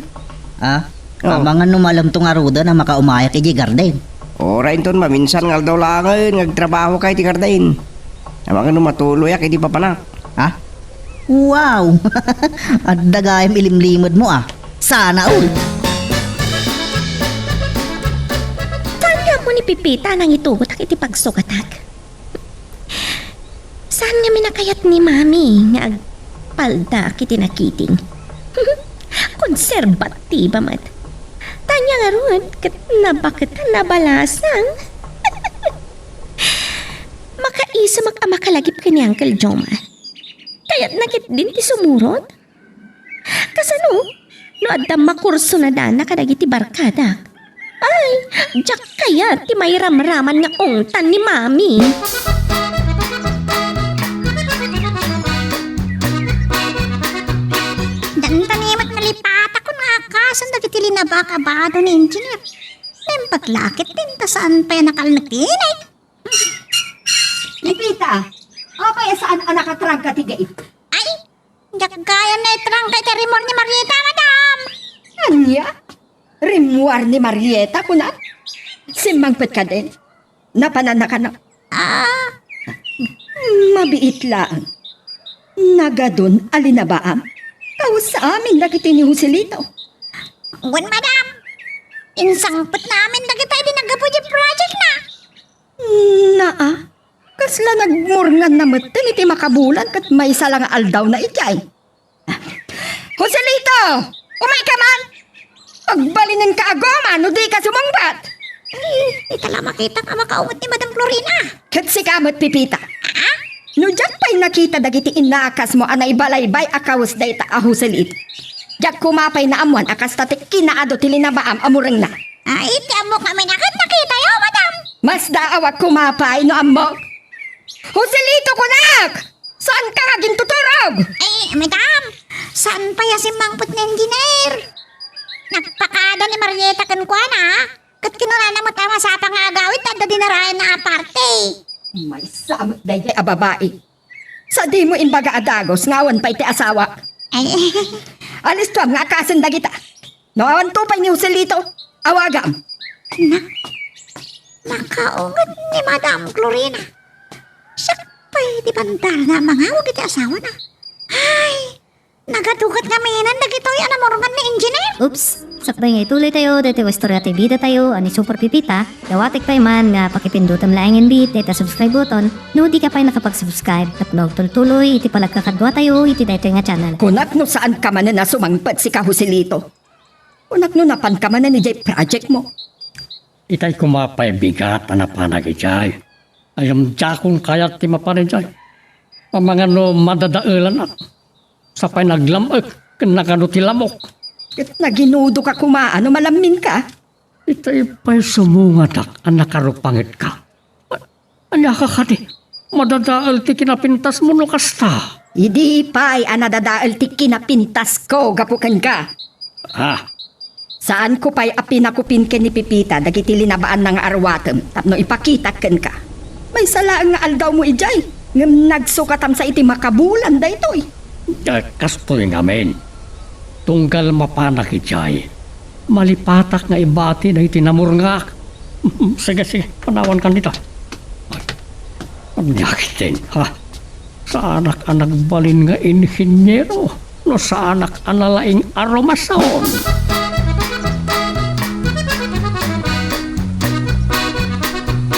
Ah, Oh. Amangan no malamto ngaruden a makaumayak iti garden. Uray inton maminsan nga aldaw laengen nga agtrabahoka iti garden. Amangan no matuloyak iti papanak. Ha? Wow! Adda gayam ilimlimedmo, ah. Sana all! Saan nga apo ni Pipita a nangitugotak iti pagsugatak? Saan ngamin a kayat ni Mami nga agpaldaak iti nakiting? Konserbatiba met. Tanya ngarud, ket nabaket a nabalasang. Makaisemak a makalagip ken ni Uncle Joma. Kayatna ketdin ti sumurot? Kasano? No adda makurso nadana kadagiti barkadak. Ay, diak kayat ti mairamraman nga ungtan ni Mami. Danta ni met nalipatakon nga akasan dagiti linaba a bado ni Engineer. Naimbag la ket dinta saan pay a nakalnek ti inik. Pipita, apay a saan a nakatrangka ti gaib? Ay, diak gayam naitrangka iti rimmuar ni Marieta, madam. Ania? Rimmuar ni Marieta, kunam? Simmangpet kadin? Napananna kano? Ah. Mabiit laeng. Nagadun a linabaam. Kawes amin dagiti ni Joselito. Wen, madam. Insangpetna amin dagita idi naggapu diay project na. Naa, kasla nagmurnganna metten iti makabulan ket maysa la nga aldawna idiay. Joselito! Umayka man! Agbalinenka a goma no dika sumungbat! Ay, ita la makitak a makaunget ni Madam Florina. Ket sika met, Pipita. Ah? No diak pay nakita dagiti innakasmo a naibalaybay a kawes dayta a Joselito, diak koma pay naammuan a kasta ti kinaadu ti linabaam a murengna. Ay, ti ammok ngamin a ket nakitayo, madam. Masdaawak koma pay no ammok. Joselito, kunak! Saanka nga agintuturog? Ay, madam, saan pay a simmangpet ni Engineer? Nagpakaada ni Marieta kenkuana, ket kinunana met a masapul nga agawid ta adda dinarayanna a party. Maysa met daydiay a babai. Sadimo imbaga a dagus nga awan pay ti asawa. Ay. Alistuam nga akasen dagita. No awan to pay ni Joselito, awagam. Na, makaunget ni Madam Florina. Siak pay ti bandana a mangawag iti asawana. Ay, nagadugat ngamin dagitoy a namurngan ni Engineer. Oops! Sakbay nga ituloy tayo daytoy a istorya ti bida tayo a ni Super Pipita, dawatek pay man nga pakipindutem laeng inbit dayta subscribe button no di ka pay nakapag-subscribe tapno agtultuloy iti panagkakadua tayo iti daytoy nga channel. Kunak no saan ka manen a sumangpet, sika Joselito. Kunak no napan ka manen idiay project mo. Itay koma pay bigat a napanak idiay. Ay, diakon kayat ti mapan idiay. Amangan no madadaelanak. Sapay naglam-ek ken nagadu ti lamok. Ket naginudo ka koma no malammin ka. Itay pay sumungadak a nakarupanget ka. Ania ka kadi? Madadael ti kinapintasmo no kasta. Idi pay a nadadael ti kinapintasko gapu kenka. Ah. Saanko pay a pinakupin ken ni Pipita dagiti linabaanna nga arwatem tapno ipakitak kenka. Maysa laeng nga aldawmo idiay, ngem nagsukatam sa iti makabulan daytoy. Eh, kastoy ngamin. Tunggal mapanak idiay, malipatak nga ibati dagiti namurngaak. Sige, sige, panawankan dita. Ania ketdin, ha? Saanak a nagbalin nga inhinyero no saanak a nalaing a rumason.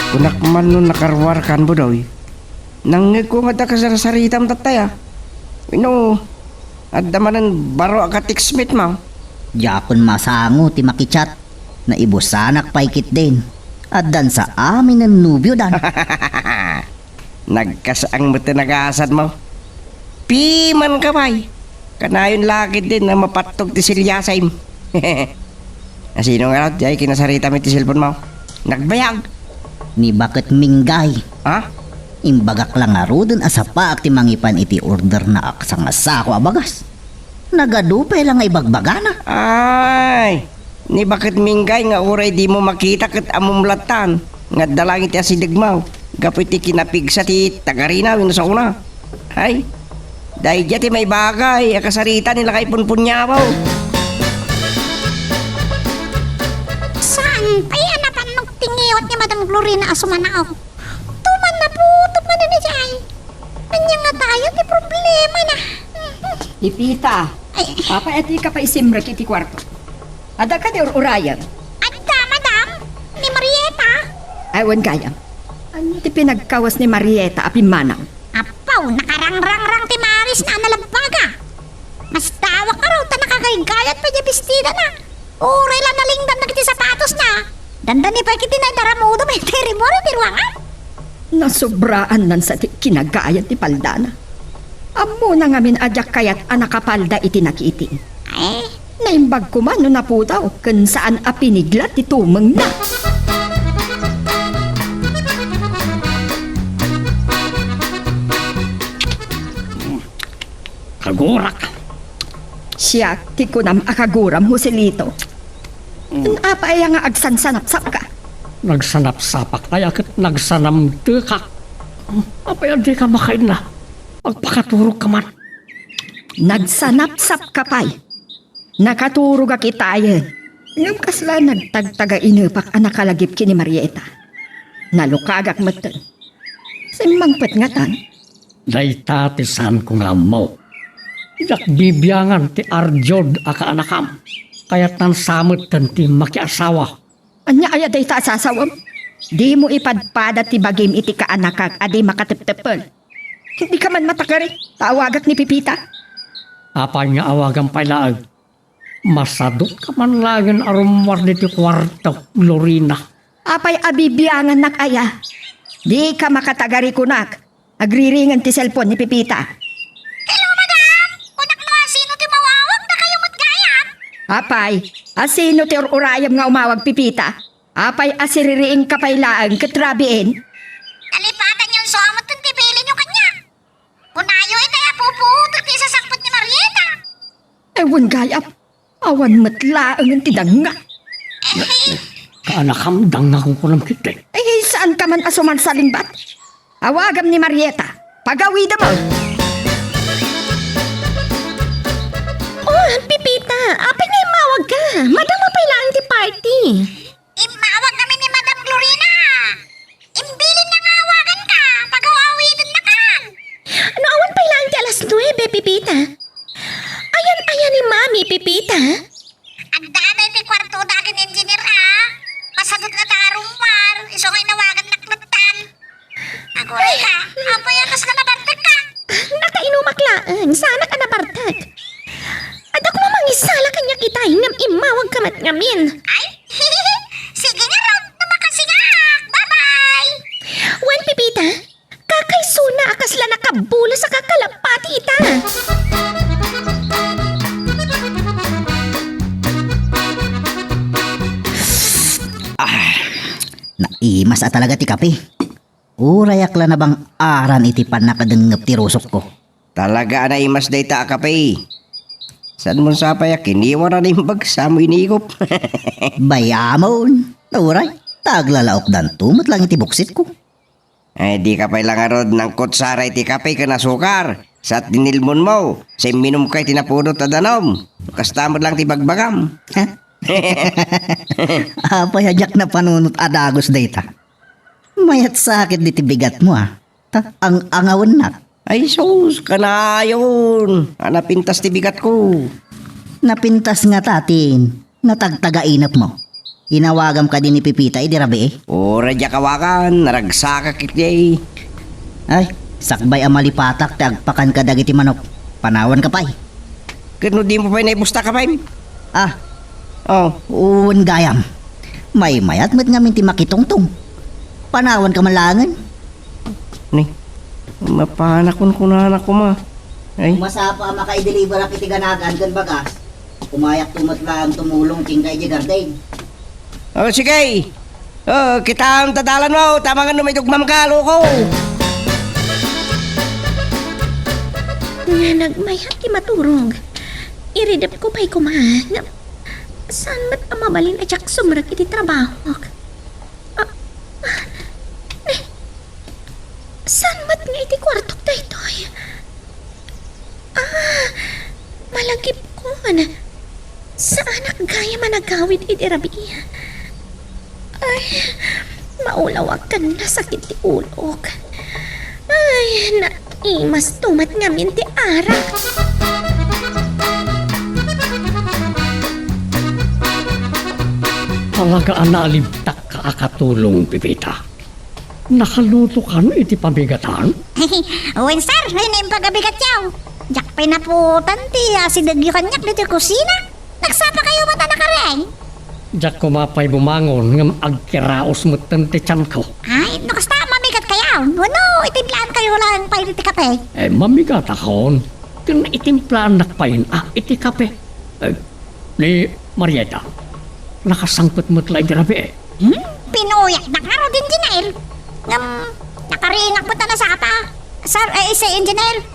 Kunak man no nakaruarkan, Budoy. Nangngegko nga adda kasarsaritam tattaya. Wenno, adda manen baro a ka-text mate mo? Diakon masango ti makichat. Naibusanak pay ketdin. Addan sa aminen nobiodan. Nagkas-ang met ti nagasadmo. Pimanka pay. Kanayon la ketdin a mapattog ti siliasem. Asino ngarud diay kinasaritam iti cellphone mo? Nagbayag. Ni Baket Minggay. Ha? Imbagak la ngaruden a sapaak ti mangipan iti orderna a sangasako a bagas. Nagadu pay la nga ibagbagana. Ay, ni Baket Minggay nga uray dimo makita ket ammom lattan nga adda laeng iti asidegmo gapu iti kinapigsa ti tagarina wenno saona. Ay, daydiay ti maibagay a kasaritan ni lakay Punpunyabaw. Saan pay a napan nagtingiwat ni Madam Glorina a sumanaok? Tuman naputot man idiay. Ania ngatayen ti problemana? Pepita, ay, apay a dika pay simrek iti kuarto? Adda kadi ur-urayem? Adda, madam. Ni Marieta. Ay, wen gayam. Ania ti pinagkawas ni Marieta a pimmanaw? Apaw, nakarangrang-rang ti marisna a nalabbaga. Masdawak ngarud ta nakagaygayat pay diay bestidana. Uray la nalingdan dagiti sapatosna. Dandani pay ketdi naidaramudom iti rimuri ti ruangan. Nasobraannan sa ti kinagayat ti paldana. Ammona ngamin a diak kayat a nakapalda iti nakiitim. Ay. Naimbag koma no napudaw ken saan a pinigla ti tumengna. Kagurak. Siak ti kunam a kaguram, Joselito. Mm. Apay aya nga agsansanapsapka? Nagsanapsapak aya ket nagsanamtekak. Apay a dika makainna? Agpakaturogka man. Nagsanapsapka pay. Nakaturogak itayen. Ngem kasla nagtagtagainepak a nakalagip ken ni Marieta. Nalukagak metten. Simmangpet ngatan. Dayta ti saanko nga ammo. Diak bibiangan ti ardiud a kaanakam. Kayatnan sa metten ti makiasawa. Ania aya dayta a sasawem? Dimo ipadpada ti bagim iti kaanakak a di makatepteppel. Dika man matagari, ta awagak ni Pepita. Apay nga awagam pay laeng? Masadutka man laengen a rummuar ditoy kuarto, Glorina. Apay a bibiangannak aya? Dika makatagari kunak. Agriringen ti cellphone ni Pepita. Hello, madam! Kunak no asino ti umawag, dakayo met gayam? Apay, asino ti ur-urayem nga umawag, Pepita? Apay a siririingka pay laeng ket rabiin? Nalipatanyo sa metten ti bilinyo kaniak. Kunayo itay a pupuotek ti isasangpet ni Marieta. Ay, wen gayam. Awan met laengen ti danga. Kaanakam, danga kunkunam ketdi. Ay, saanka man a sumalsalingbat? Awagam ni Marieta. Pagawidem. Oh, Pepita, apay nga immawagka? Madama pay laeng ti party. Immawag ngamin ni Madam Glorina. Imbilinna nga awaganka, pagaw-awidennakan. No awan pay laeng ti alas nuebe, Pepita? Ayan-ayan ni Mami, Pepita? Adda daytoy kuartoda ken engineer, a. Masadut ngata a rummuar, isu nga inawagannak metten. Aguray ka, apay a kasla nabartekka? Nakainumak laeng, saanak a nabartek. Adda koma mangisala kaniak itay ngem immawagka met ngamin. Ay, sige ngarud, no makasingak. Bye-bye! Wen, Pepita, kakaisuna a kasla nakabulas a kakalapati ita. Ah, naimas a talaga ti kape. Urayak la nabang-aran iti pannakadengngep ti rusokko. Talaga a naimas dayta a kape. Saan mon sapay a kiniwara naimbag samo inigop? Bayamon, uray, ta aglalaokdanto met lang iti buksitko. Ay, dika pay la ngarud nangkutsara iti kape ken asukar. Sa tinilmonmo, sa imminumka iti napudot a danum. Kasta met lang ti bagbagam. Apay a diak napanunot a dagus dayta? Mayat sakit diti bigatmo, a. Ta, ang-angawennak. Ay, sus, kanayon. A, napintas ti bigatko. Napintas ngata, tin, natagtagainepmo. Inawagam kadi ni Pepita idi rabii? Uray diak awagan, naragsakak iti. Ay, sakbay a malipatak ti agpakan kadagiti manok. Panawanka pay. Ket no dimo pay naipusta ka pay? Ah, oh, wen gayam. Maymayat met ngamin ti makitungtong. Panawanka man laengen. Ni, mapanakon kunana koma. Ay. Masapa a makaideliverak iti ganagan ken bagas, kumayakto met laeng tumulong kenka idiay garden. Oh, sige. Oh, kitaem ta dalanmo, ta mangan no maidugmamka, loko. Nga nagmayat ti maturog. Iridepko pay koma, nga saan met a mabalin a diak sumrek iti trabahok. Ah, ah, eh, saan met nga iti kuartok daytoy? Gayam a nagawid idi rabii. Ay, maulawak ken nasakit ti ulok. Ay, naimasto met ngamin ti arak. Talaga a naalibtak ka a katulong, Pepita. Nakalutokan iti pamigatan? Wen, sir, naimbag a bigatyo. Diak pay napuotan ti asidegyo kaniak ditoy kusina. Nagsapakayo met a nakariing? Diak koma pay bumangon ngem agkiraos metten ti tianko. Ay, no kasta, mamigatkayo. Wenno, itimplaankayo laeng pay iti kape? Eh, mamigatakon. Ken itimplaannak pay a iti kape. Eh, ni Marieta, nakasangpet met la idi rabii. Hmm? Pinuyakda ngarud, Engineer. Ngem, nakariingak met a nasapa. Sir, eh, si Engineer.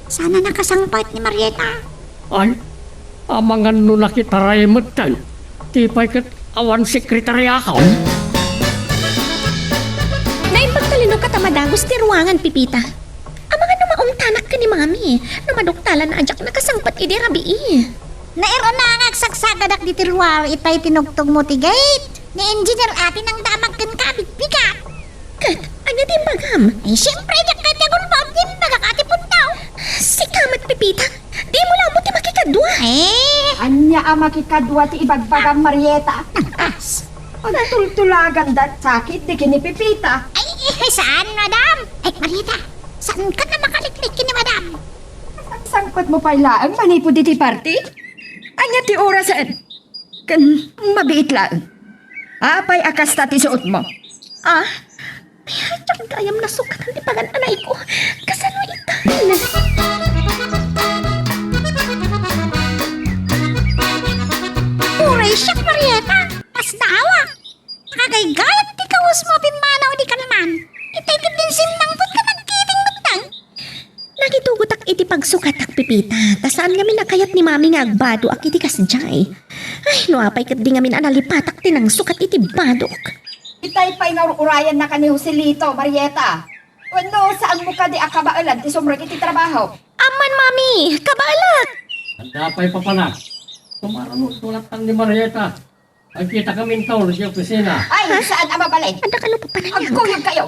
Saan a nakasangpet ni Marieta? Ay, amangan no nakitaray metten. Ti pay ket awan sekretariakon. Naimbag talino ket a madagus ti ruangan, Pepita. Amangan no maungtanak ken ni Mami, no maduktalanna a diak nakasangpet idi rabii. Nairuna nga agsagsagadak ditoy ruar itay tinugtogmo ti gate. Ni Engineer a ti nangdamag kenka a bigbigat. Ket, ania ti imbagam? Eh, siempre, diak kayat ti agulbod, imbagak a ti puntaw. Sika met, Pepita. Dimo la ammo ti makikadua. Eh? Ania a makikadua ti ibagbagam, Marieta? Nagpas. Agtultulagandak sakit dagiti ni Pepita. Ay, eh, saan, madam? Ay, Marieta, saanka a makaliklik ken ni madam? Sangpetmo pay laeng manipud iti party? Ania ti orasen? Ken mabiit laeng. Apay a kasta ti suotmo? Ah, ay, diak gayam nasukatan ti pagan-anayko. Kasano ita? Uray siak, Marieta. Kasdaawa. Nakagaygayat ti kawesmo a pimmanaw idi kalman. Itay ket din simmangpet ket agkiting metten. Nakitugotak iti pagsukatak, Pepita, ta saan ngamin a kayat ni Mami nga agbadoak iti kasdiay. Ay, no apay ket di ngamin a nalipatak ti nangsukat iti badok. Itay pay nga ur-urayannaka ni Joselito, Marieta. Wenno, saanmo kadi a kabaelan ti sumrek iti trabaho? Amman, Mami, kabaelak! Adda pay papanak. Tumarano, tulatan ni Marieta. Agkitakaminto iti opisina. Ay, saan a mabalin? Adda kano papanagyak? Agkuyogkayo.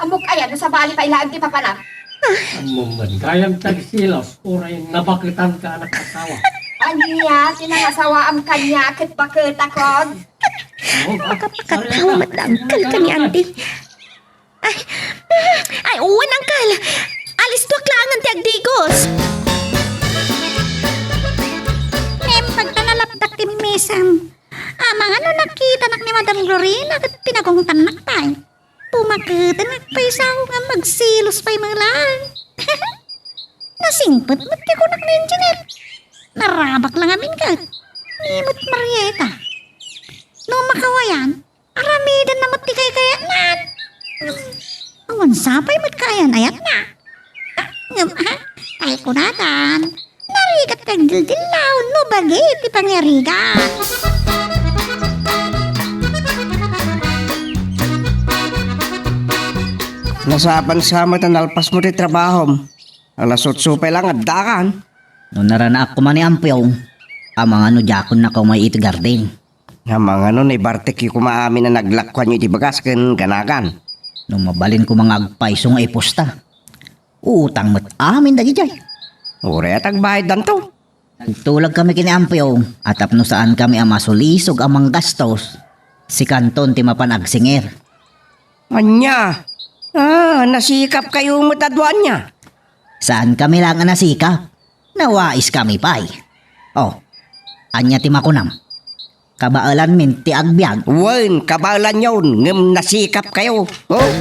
Ammok aya no sabali pay laeng ti papanak? Ammom met, gayam ti agsilos, uray nabaketanka a nakasawa. Ania ti nangasawaam kaniak ket baketakon? Oh, ba? Makapakatawa met la, uncle, ken ni auntie. Ay, ay, wen, uncle. Alistuak laengen ti agdigos. Ngem, pagtanalapdak ti misam. Amangan no nakitanak ni Madam Glorina ket pinagungtannak pay. Pumaketnak pay sao nga magsilos pay met laeng. Nasingpet met ti kunak ni Engineer. Narabak la ngamin ket. Ni met Marieta. No makawayan, aramidenna met ti kaykayatnan. Ngem, awan sa pay met kaayan-ayatna. Ah, ngem, ah, ay kunatan, narigat ti agdildillaw no bagi ti pangarigat. Nasapan sa met a nalpasmo ti trabahom. Alas otso pay la nga addakan. No naranaak koma ni Ampuyong, amangan no diakon nakaumay iti garden. Amangan no naibartekyo koma amin a naglakuanyo iti bagas ken ganagan. No mabalin koma nga agpayso nga ipusta, utang met amin dagidiay. Uray a tagbayaddanto. Nagtulag kami ken ni Ampuyong a tapno saan kami a masulisog a manggastos, si Kanton ti mapan agsingir. Ania? Ah, nasikap kayo met a dua ania? Saan kami laeng a nasikap. Nawais kami pay. Oh, ania ti makunam? Kabaelanmin ti agbiag. Wen, kabaelanyon, ngem nasikap kayo. Oh?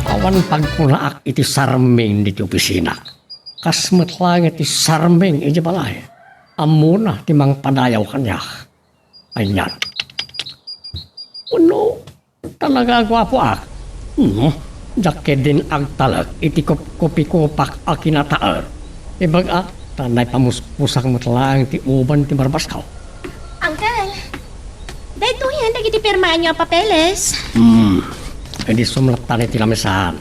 Awan pagkunaak iti sarming ditoy opisina. Kas met laeng iti sarming iti balay. Ammona ti mangpadayaw kaniak. Anian? Wenno, talaga a guapoak? Hmm, diak ketdin agtalek iti kupkupikopak a kinataer. Ibagak, ta naipamuspusak met laeng ti uban ti barbasko. Uncle, daytoyen dagiti pirmaanyo a papeles. Hmm, idi sumlattan iti lamisaan.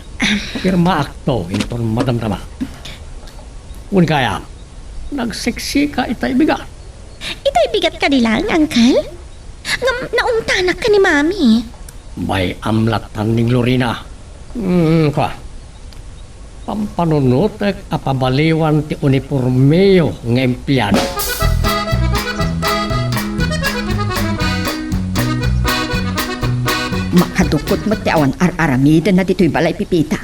Pirmaakto inton madamdama. Wen gayam, nagsiksika itay bigat. Itay bigat kadi laeng, Uncle? Ngem naungtanak ken ni Mami. Bay-am lattan ni Glorina. Hmm, kua. Pampanunotek a pabaliwan ti unipormeyo nga empleado. Makadukot met ti awan ar-aramidenna ditoy balay, Pipita.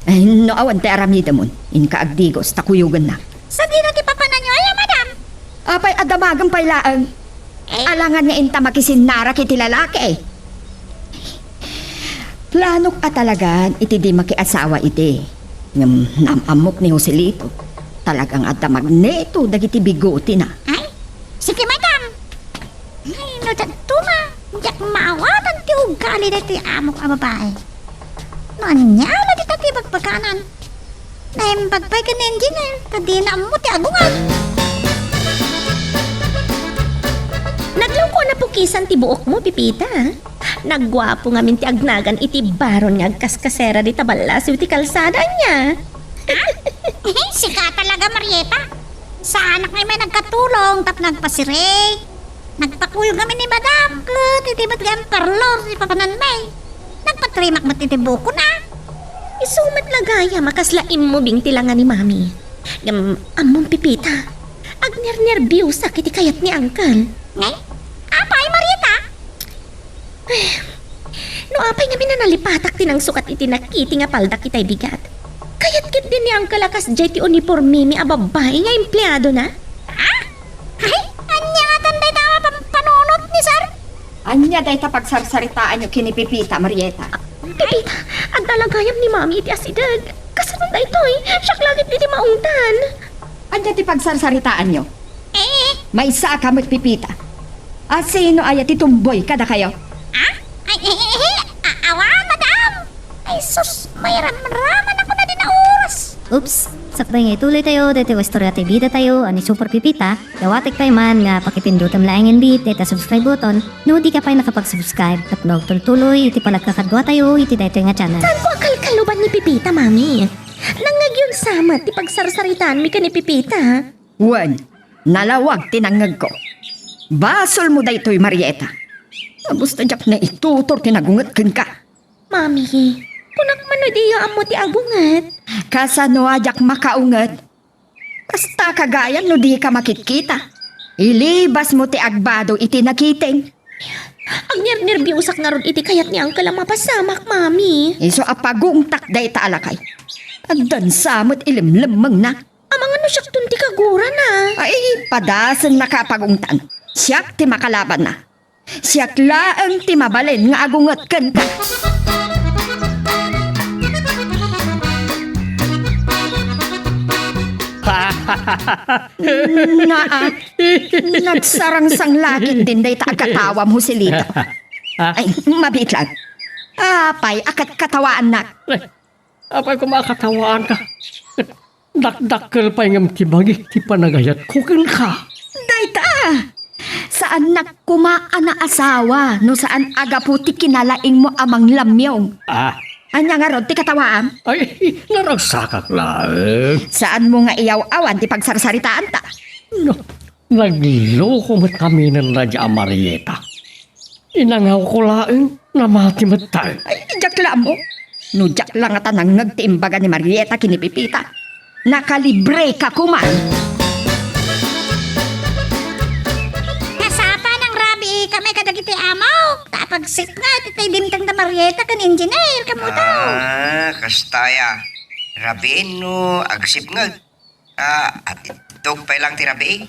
Ay, no awan ti aramidemon, inka agdigos ta kuyogennak. Sadino ti papananyo aya, madam? Apay a damagen pay laeng. Eh? Alangan nga inta makisinnarak iti lalaki. Planok a talagan iti di makiasawa iti. Ngem naam-ammok ni Joselito. Talagang adda magneto dagiti bigotina. Ay, sige, madam. Ay, no daduma, diak maawatan ti ugali daytoy amok a babae. No ania la dita ti bagbaganan? Naimbag pay ken ni engineer, ta dina ammo ti agungan. Naglungko a napukisan ti buokmo, Pipita. Nagguapo ngamin ti agnagan iti baron nga agkaskasera dita ballasiw ti kalsada, ania? Ha? Sika talaga, Marieta. Saanak nga immay nagkatulong tapno agpasirik. Nagpakuyog amin ni Madam ket iti met nga parlor ti papananmi. Nagpatrimak met iti bukona. Isu met la gayam a kasla immubing ti langa ni Mami. Ngem ammom, Pipita, agnernerbiosak iti kayat ni Uncle. Ngay? Apay, Marieta? No apay ngamin a nalipatak ti nangsukat iti nakiti nga paldak itay bigat. Kayat ketdi ni Uncle a kasdiay ti unipormemi a babbai nga empleadona? Ha? Ay, ania ngatan dayta a pampanunot ni Sir? Ania dayta pagsarsaritaanyo ken ni Pipita, Marieta? Pipita, adda la gayam ni Mami iti asideg. Kasano daytoy? Siak la ketdi ti maungtan. Ania ti pagsarsaritaanyo? Eh. Maysaka met, Pipita. A, sino aya ti tumboy kadakayo? Ah? Ay, eh, eh, eh, a-, awa, madam. Ay, sus, mairamraman ako na din a oras. Oops, sakbay nga ituloy tayo, daytoy nga istorya ti bida tayo, a ni Super Pipita, dawatek pay man nga pakipindutem laeng inbit, dayta subscribe button, no di ka pay nakapag-subscribe, tapno agtultuloy iti panagkakadua tayo, iti daytoy nga channel. Saan ko a kalkaluban ni Pipita, Mami? Nangngegyon sa met ti pagsarsaritaanmi ken ni Pipita. Wen, nalawag ti nangngegko. Basolmo daytoy, Marieta. Ania, diak naitutur ti nagunget kenka. Mami, kunak man no diyo ammo ti agunget. Kasano a diak makaunget? Kasta kagayam no dika makitkita. Ilibasmo ti agbado iti nakiting. Agnernerbiosak ngarud iti kayat ni Uncle a mapasamak, Mami. Isu a pagungtak dayta a lakay. Addan sa met ilemlemmengna. Amangan no siakton ti kagurana. Ay, padasennaka a pagungtan. Siak ti makalabanna. Siak laeng ti mabalin nga agunget kenka. Naa, nagsarangsang la ketdin dayta a katawam, Joselito. Ay, mabiit lang. Apay a katkatawaannak? Apay koma a katawaanka? Dakdakkel pay ngem ti bagik ti panagayatko kenka. Dayta! Saannak koma a naasawa no saan a gapu ti kinalaingmo a manglammiong. Ah. Ania ngarud ti katawaam? Ay, naragsakak laeng. Saanmo nga iyaw-awan ti pagsarsaritaanta? No, nagloko met kami nen Raja a Marieta. Inangawko laeng, namati met tayo. Ay, diak la ammo. No diak la ngata nangngeg ti imbaga ni Marieta ken ni Pipita, nakalibreka koma. Kasapa nang rabii kami kadagiti amok, ta apagsipnget iti dimteng da Marieta ken Engineer, kamuto. Ah, kasta aya. Rabiin no agsipnget. Ah, atiddog pay lang ti rabii.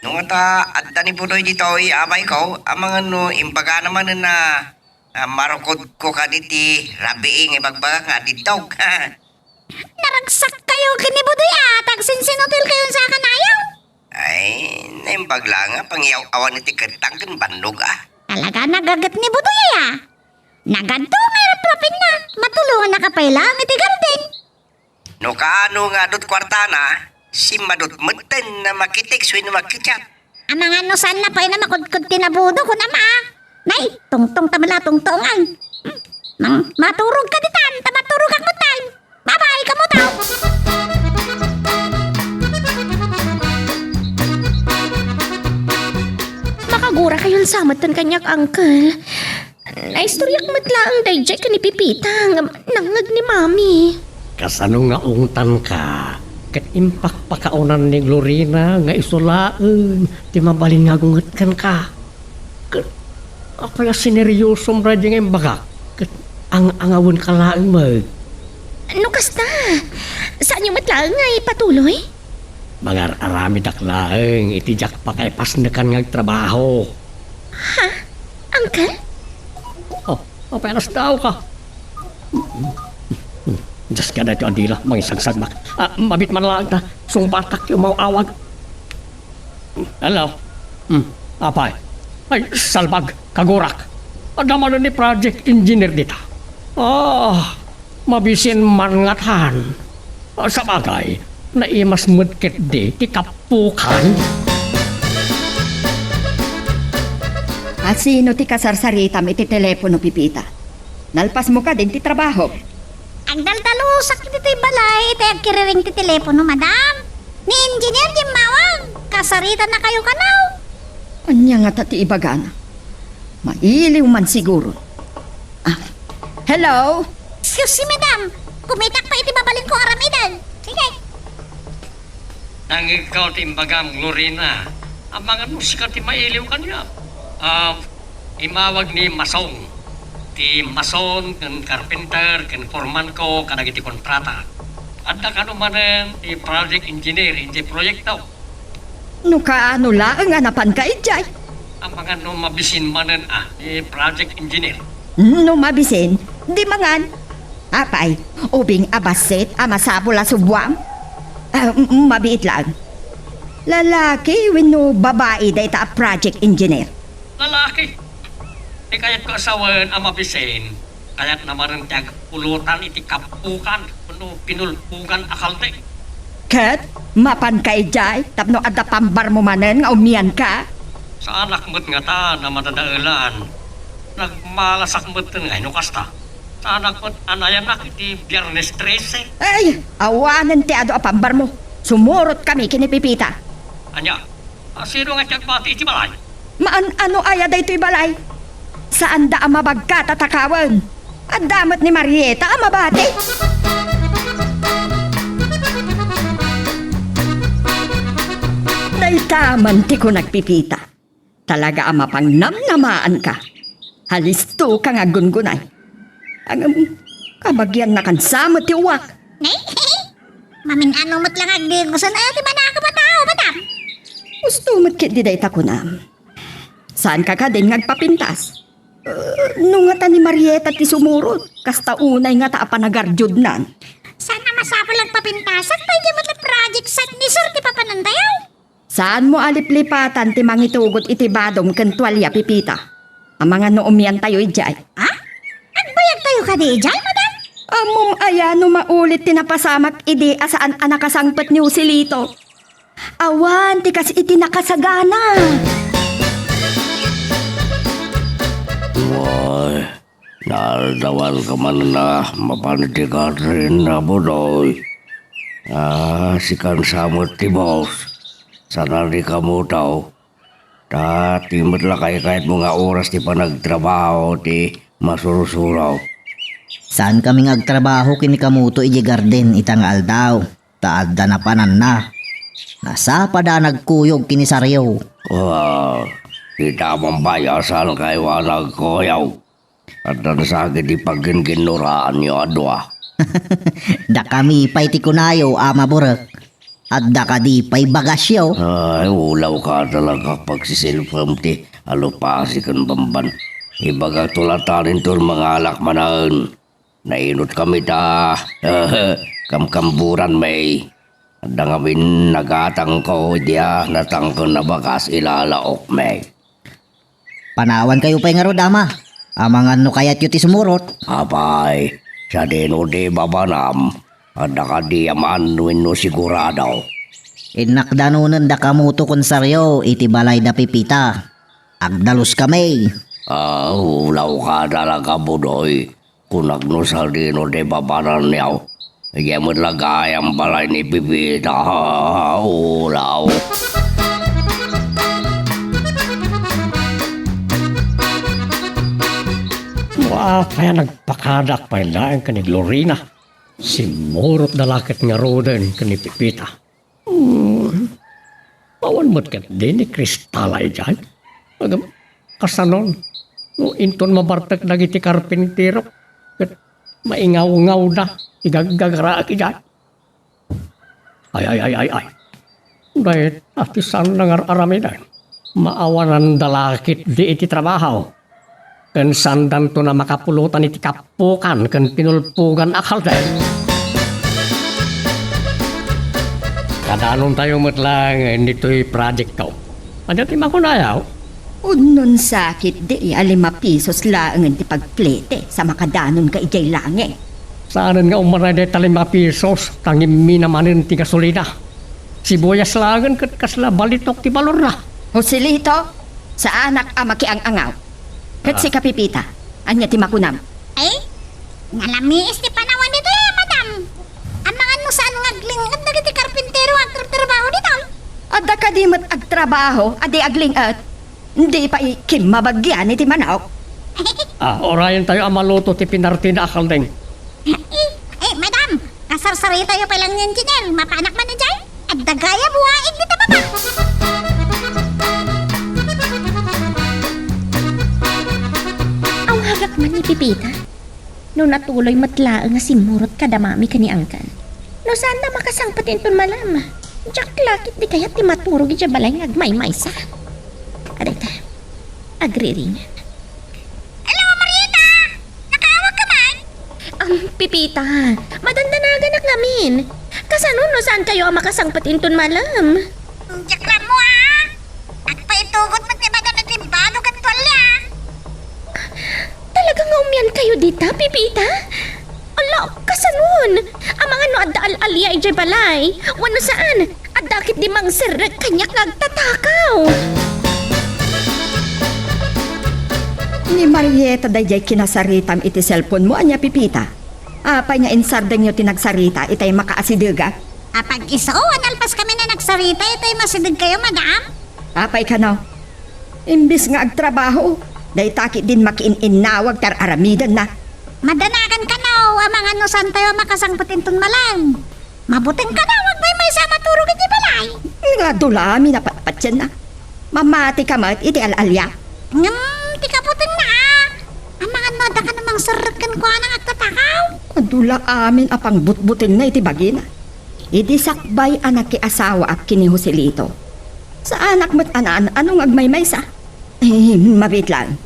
No ngata adda ni Budoy ditoy, abayko, amangan no imbagana manen a, a, marukodko kadi ti rabii nga ibagbaga nga atiddog. Naragsak kayo ken ni Budoy a, ta agsinsinutil kayon sa kanayaw. Ay, naimbag la nga pangiyaw-awan iti kettang ken bannog a. Talaga nagaget ni Budoy a. Nagadto nga iraprapinna, matulongannaka pay lang iti garden. No kaano nga adut kuartana, simmadut metten a makitext wenno makichat. Amangan no saanna pay a makudkod ti nabudo, kun ama. Nay, tungtong ta mala tungtong ay. Hmm, mang-, maturog ka ditan, ta maturog ako tan. Bye-bye, kamuto. Gurakayon sa metten kaniak, Uncle. Naistoryak met laeng daydiay ken ni Pepita ngem nangngeg ni Mami. Kasano nga ungtanka ket impakpakaonan ni Glorina nga isu laeng ti mabalin nga agunget kenka? Ket apay a sineryosom daydiay nga imbagak ket ang-angawenka laeng met? No kasta, saanyo met laeng nga ipatuloy? Mangar-aramidak laeng iti diak pakaipasnekan nga agtrabaho. Ha? Uncle? Oh, apay a nasdaawka? Diaska daytoy a dila, mangisagsagmak. Ah, mabiit man laeng ta, sungbatak ti umaw-awag. Hello? Hmm, apay? Ay, salbag, kagurak. Adda manen ni project engineer dita. Ah, mabisin man ngatan. Ah, sabagay, naimas met ketdi ti kappukan. A, sino ti kasarsaritam iti telepono, Pepita? Nalpasmo kadin ti trabaho? Agdaldalusak ditoy balay iti agkiriring ti telepono, madam. Ni engineer ti immawag. Kasaritannakayo kano. Ania ngata ti ibagana? Mailiw man siguro. Ah, hello? Excuse me, madam. Kumitak pay iti mabalinko aramiden. Sige. Nangngegko ti imbagam, Glorina. Amangan no sika ti mailiw kaniak. Ah, immawag ni Masong. Ti mason ken carpenter ken foreman ko kadagiti kontrata. Adda kano manen ti project engineer iti proyekto. No kaano laeng a napanka idiay? Amangan no mabisin manen a ti project engineer. No mabisin, di mangan. Apay, ubing a bassit a masapul a subwam? Ah, m-, mabiit laeng. Lalaki wenno babai dayta a project engineer? Lalaki. Ti kayatko a sawen a mabisin, kayatna manen ti agpulotan iti kappukan wenno pinulpukan a kalde. Ket mapanka idiay tapno adda pambarmo manen nga umianka? Saanak met ngata a madadaelan. Nagmalasak metten nga no kasta. Saanak met a nayanak iti Biyernes trese. Ay, awanen ti adu a pambarmo. Sumurotkami ken ni Pepita. Ania? A, sino nga ti agbati iti balay? Maan-ano aya daytoy balay? Saanda a mabagka ta takawen. Adda met ni Marieta a mabati. Dayta man ti kunak, Pepita. Talaga a mapangnamnamaanka. Halistoka nga aggungunay. Ngem, kabagiannakan sa met ti uwak. Mamin-ano met lang agdigusan. Ay, ti manakop a tao, madam. Gusto met ketdi dayta kunam. Saanka kadin nga agpapintas? Eh, no ngata ni Marieta ti sumurot, kasta unay ngata a panagardiodnan. Saan a masapul agpapintasak, daydiay met la project site ni Sir ti papanantayo. Saanmo a liplipatan ti mangitugot iti badom ken tualia, Pepita. Amangan no umiantayo idiay. Ha? Agbayagtayo kadi idiay, madam? Ammom aya no maulit ti napasamak idi a saan a nakasangpet ni Joselito? Awan ti kas iti nakasagana. Wen, naaldawanka manen a mapan iti garden, Apo Doy. Ah, sikan sa met ti boss. Saan a di kamuto. Ta ti met la kaykayatmo nga oras ti panagtrabaho ti masursuro. Saankami nga agtrabaho ken ni kamuto idiay garden ita nga aldaw, ta adda napananna. Nasapa da a nagkuyog ken ni Sario. Ah, kita man pay a saankayo a nagkuyog. Adda nasakit ti pagginginnoraanyo a dua. Dakami pay ti kunayo a maburek. Adda kadi pay bagasyo? Ay, ulawka talaga pagsisilpem ti alupasi ken bamban. Ibagakto latta dintun mangalak manen. Nainutkami ta kamkamburanmi. Adda ngamin nagatangko, dia natangken a bagas ilalaokmi. Panawankayo pay ngarud, Ama. Amangan no kayatyo ti sumurot. Apay, sadino ti babanam? Adda kadi a maan wenno sigurado? Innakdanonen da kamuto ken Sario iti balay da Pepita. Agdaluskami. Ah, ulawka talaga, Budoy. Kunak no sadino ti babananyo. Idiay met la gayam balay ni Pepita. Ulaw. Apay a nagpakadaak pay laeng ken ni Glorina? Simmurotda la ket ngaruden ken ni Pepita. Hmm, awan met ketdi ni Cristala idiay? Agam, kasanon? No inton mabartek dagiti karpintero, ket maingawngawda, igaggagaraak idiay. Ay, ay, ay, ay, ay. Dayta ti saan nga ar-aramiden. Maawananda la ketdi iti trabaho. Ken saandanto a makapulotan iti kapukan ken pinulpogan a kaldeng. Kadanontayo met laeng ditoy projectto. Ania ti makunayo? Unnon sakit di a lima pisos laengen ti pagplete sa makadanonka idiay langit. Saanen nga umanay dayta lima pisos, ta ngimmi na manen ti gasolina. Sibuyas laengen ket kasla balitok ti balorna. Joselito, saanak a makiang-angaw. Ket Ah. sika, Pepita, ania ti makunam? Ay, nalamiis ti panawen ditoy, madam. Amangan no saan nga agling-et dagiti karpintero nga agtratrabaho ditoy? Adda kadi met agtrabaho a di agling-et? Di pay kimmabagian iti manok? Ah, urayentayo a maluto ti pinartina a kaldeng. Eh, eh, madam, kasarsaritayo pay laeng ni Engineer, mapanak man idiay? Adda gayam waig dita baba. Awagak man ni Pepita. No natuloy met laeng a simmurot kada mami ken ni Angkan. No saan a makasangpet inton malam. Diak la ketdi kayat ti maturog idiay balay nga agmaymaysa. Adayta. Agriring. Hello, Marieta! Nakaawagka man? Um, Pepita, madandanaganak ngamin. Kasano no saankayo a makasangpet inton malam? Diak la ammo, a. Agpaitugot met ni madam iti bado ken tualya. Talaga nga umiankayo dita, Pepita? Ala, kasanon? Amangan no adda al-alia idiay balay. Wenno saan, adda ketdi mangserrek kaniak nga agtatakaw. Ni Marieta daydiay kinasaritam iti cellphone-mo, ania, Pepita? Apay nga insardengyo ti nagsarita itay makaasidegak? Apag-isu a nalpaskami a nagsarita itay masidegkayo, madam? Apay kano? Imbes nga agtrabaho, dayta ketdin makiin-innawag ti ar-aramidenna. Madanagan kano, amangan no saantayo a makasangpet inton malam. Mabuteng kano, agmaymaysa a maturog iti balay. Nga adu la amin a patpatienna. Mamati ka met iti al-alia. Ngem, ti kabutengna, a. Amangan no adda kano mangserrek kenkuana nga agtatakaw. Adu la amin a pangbutbutengna iti bagina. Idi sakbay a nakiasawaak ken ni Joselito, saanak met a naan-ano nga agmaymaysa. Eh, mabiit laeng.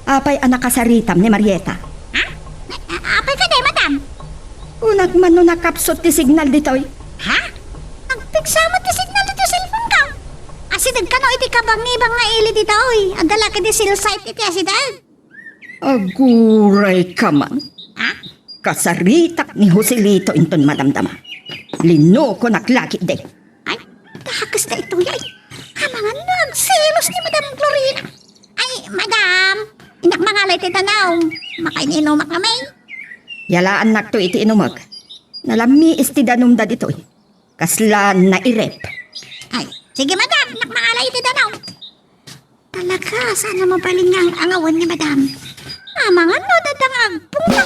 Apay a nakasaritam ni Marieta? Ha? A-, apay kadi, madam? Kunak man no nakapsut ti signal ditoy. Ha? Nagpigsa met ti signal ditoy cellphone-ko. Asideg kano iti kabangibang nga ili ditoy. Adda la ketdi cell site iti asideg. Aguray ka man. Ha? Kasaritak ni Joselito inton madamdama. Linukonak la ketdi. Ay, dakes daytoy, ay. Amangan no agselos ni Madam Glorina. Ay, madam, innak mangala iti danum. Makain-inumak ngamin. Yalaannakto iti inumek. Nalamiis ti danumda ditoy. Kasla nairep. Ay, sige, madam, innak mangala iti danum. Talaga, saan a mabalin nga ang-angawan ni madam. Amangan no, dadang agpungna.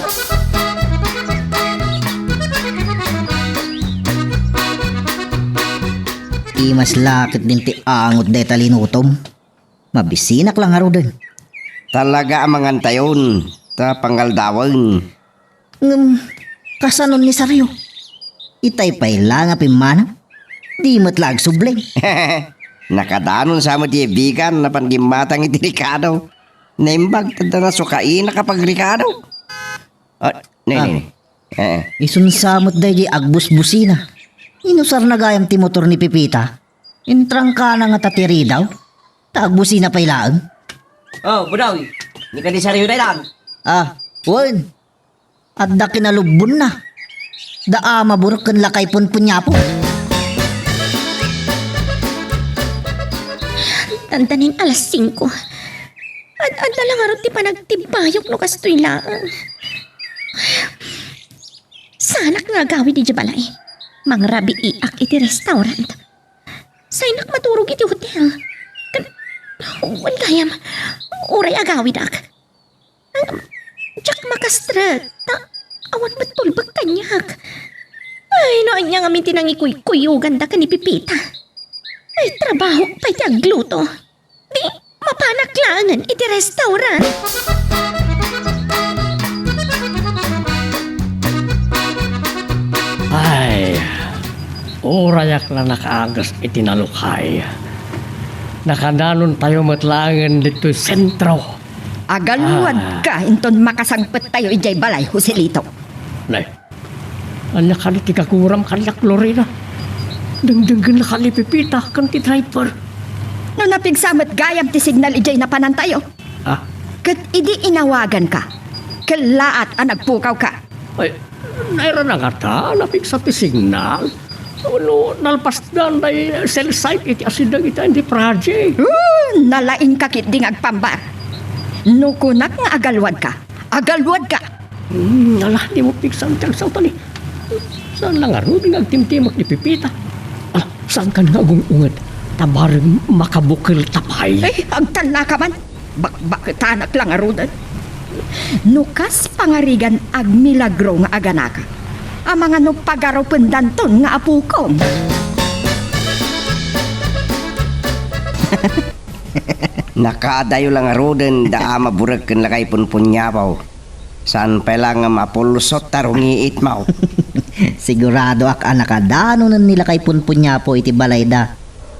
Imas la ketdin ti angot dayta linutom. Mabisinak la ngaruden. Talaga a mangantayon, ta pangaldawen. Ngem, kasanon ni Sario? Itay pay la nga pimmanaw? Di met la agsubli. Nakadanon sa met ti bigan napan gimmatang iti rikado. Naimbag, tadda na sukaina kapag rikado. Ah, ne, Ah. ne, ne. Eh, Isun sa met daydi agbusbusina. Inusarna gayam ti motor ni Pepita. Intrangkana nga ta ti ridaw. Ta agbusina pay laeng. Oh, Budawi. Ni kadi Sario daytan. Ah, wen. Adda kinalubbonna. Da a maburek ken lakay punpunyapo. Dandanin alas singko. Ad-adda la ngarud ti panagtibbayok no kastoy laeng. Saanak nga agawid idiay balay. Mangrabiiak iti restaurant. Sayanak maturog iti hotel. Ken, wen gayam, uray agawidak. Ngem, diak Strek, ta awan met tulbek kaniak. Ay, no ania ngamin ti nangikuykuyogan da ken ni Pipita. Ay, trabahok pay ti agluto. Di, mapanak laengen iti restaurant. Ay, urayak la nakaagas iti nalukay. Nakadanontayo met laengen ditoy sentro. Agaluadka Ah. inton makasangpettayo idiay balay, Joselito. Nay, ania kadi ti gaguram kaniak, Lorena? Dengdenggennak ni Pipita ken ti driver. No napigsa met gayam ti signal idiay napanantayo. Ah? Ket idi inawaganka, kellaat a nagpukawka. Ay, nairana ngata, napigsa ti signal. Wenno nalpasdan dayta cell site iti asideg iti Andy Praje. Hmm, nalaingka ketdi nga agpambar. No kunak nga agaluadka, agaluadka. Hmm, ala, dimo pigsa ti agsao, tani. Saan la ngarud nga agtimtimek ni Pipita? Ala, saankan nga agung-unget? Ta bareng makabukel ta pay. Ay, agtallaka man. Bakbaketanak la ngaruden. No kas pangarigan agmilagro nga aganaka, amangan no pagarupendanton nga apokom. Nakadayo la ngaruden da Ama Burek ken lakay Punpunyapo. Saan pay la nga mapulsot ta rungiit, maw? Siguradoak a nakadanonen ni lakay Punpunyapo iti balayda.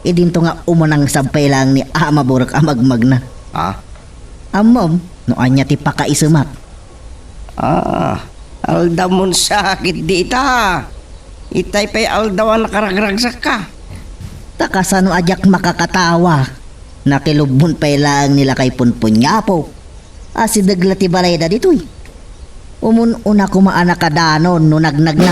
Idinto nga umunang sabpay laeng ni Ama Burek a magmagna. Ah? Ammom no ania ti pakaisemak. Ah, aldaw mon sakit di ita. Itay pay aldaw a nakaragragsakka. Ta kasano a diak makakatawa? Nakilubbon pay laeng ni lakay Punpunyapo. Asideg la ti balayda ditoy. Umun-una koma a nakadanon no nagnagna.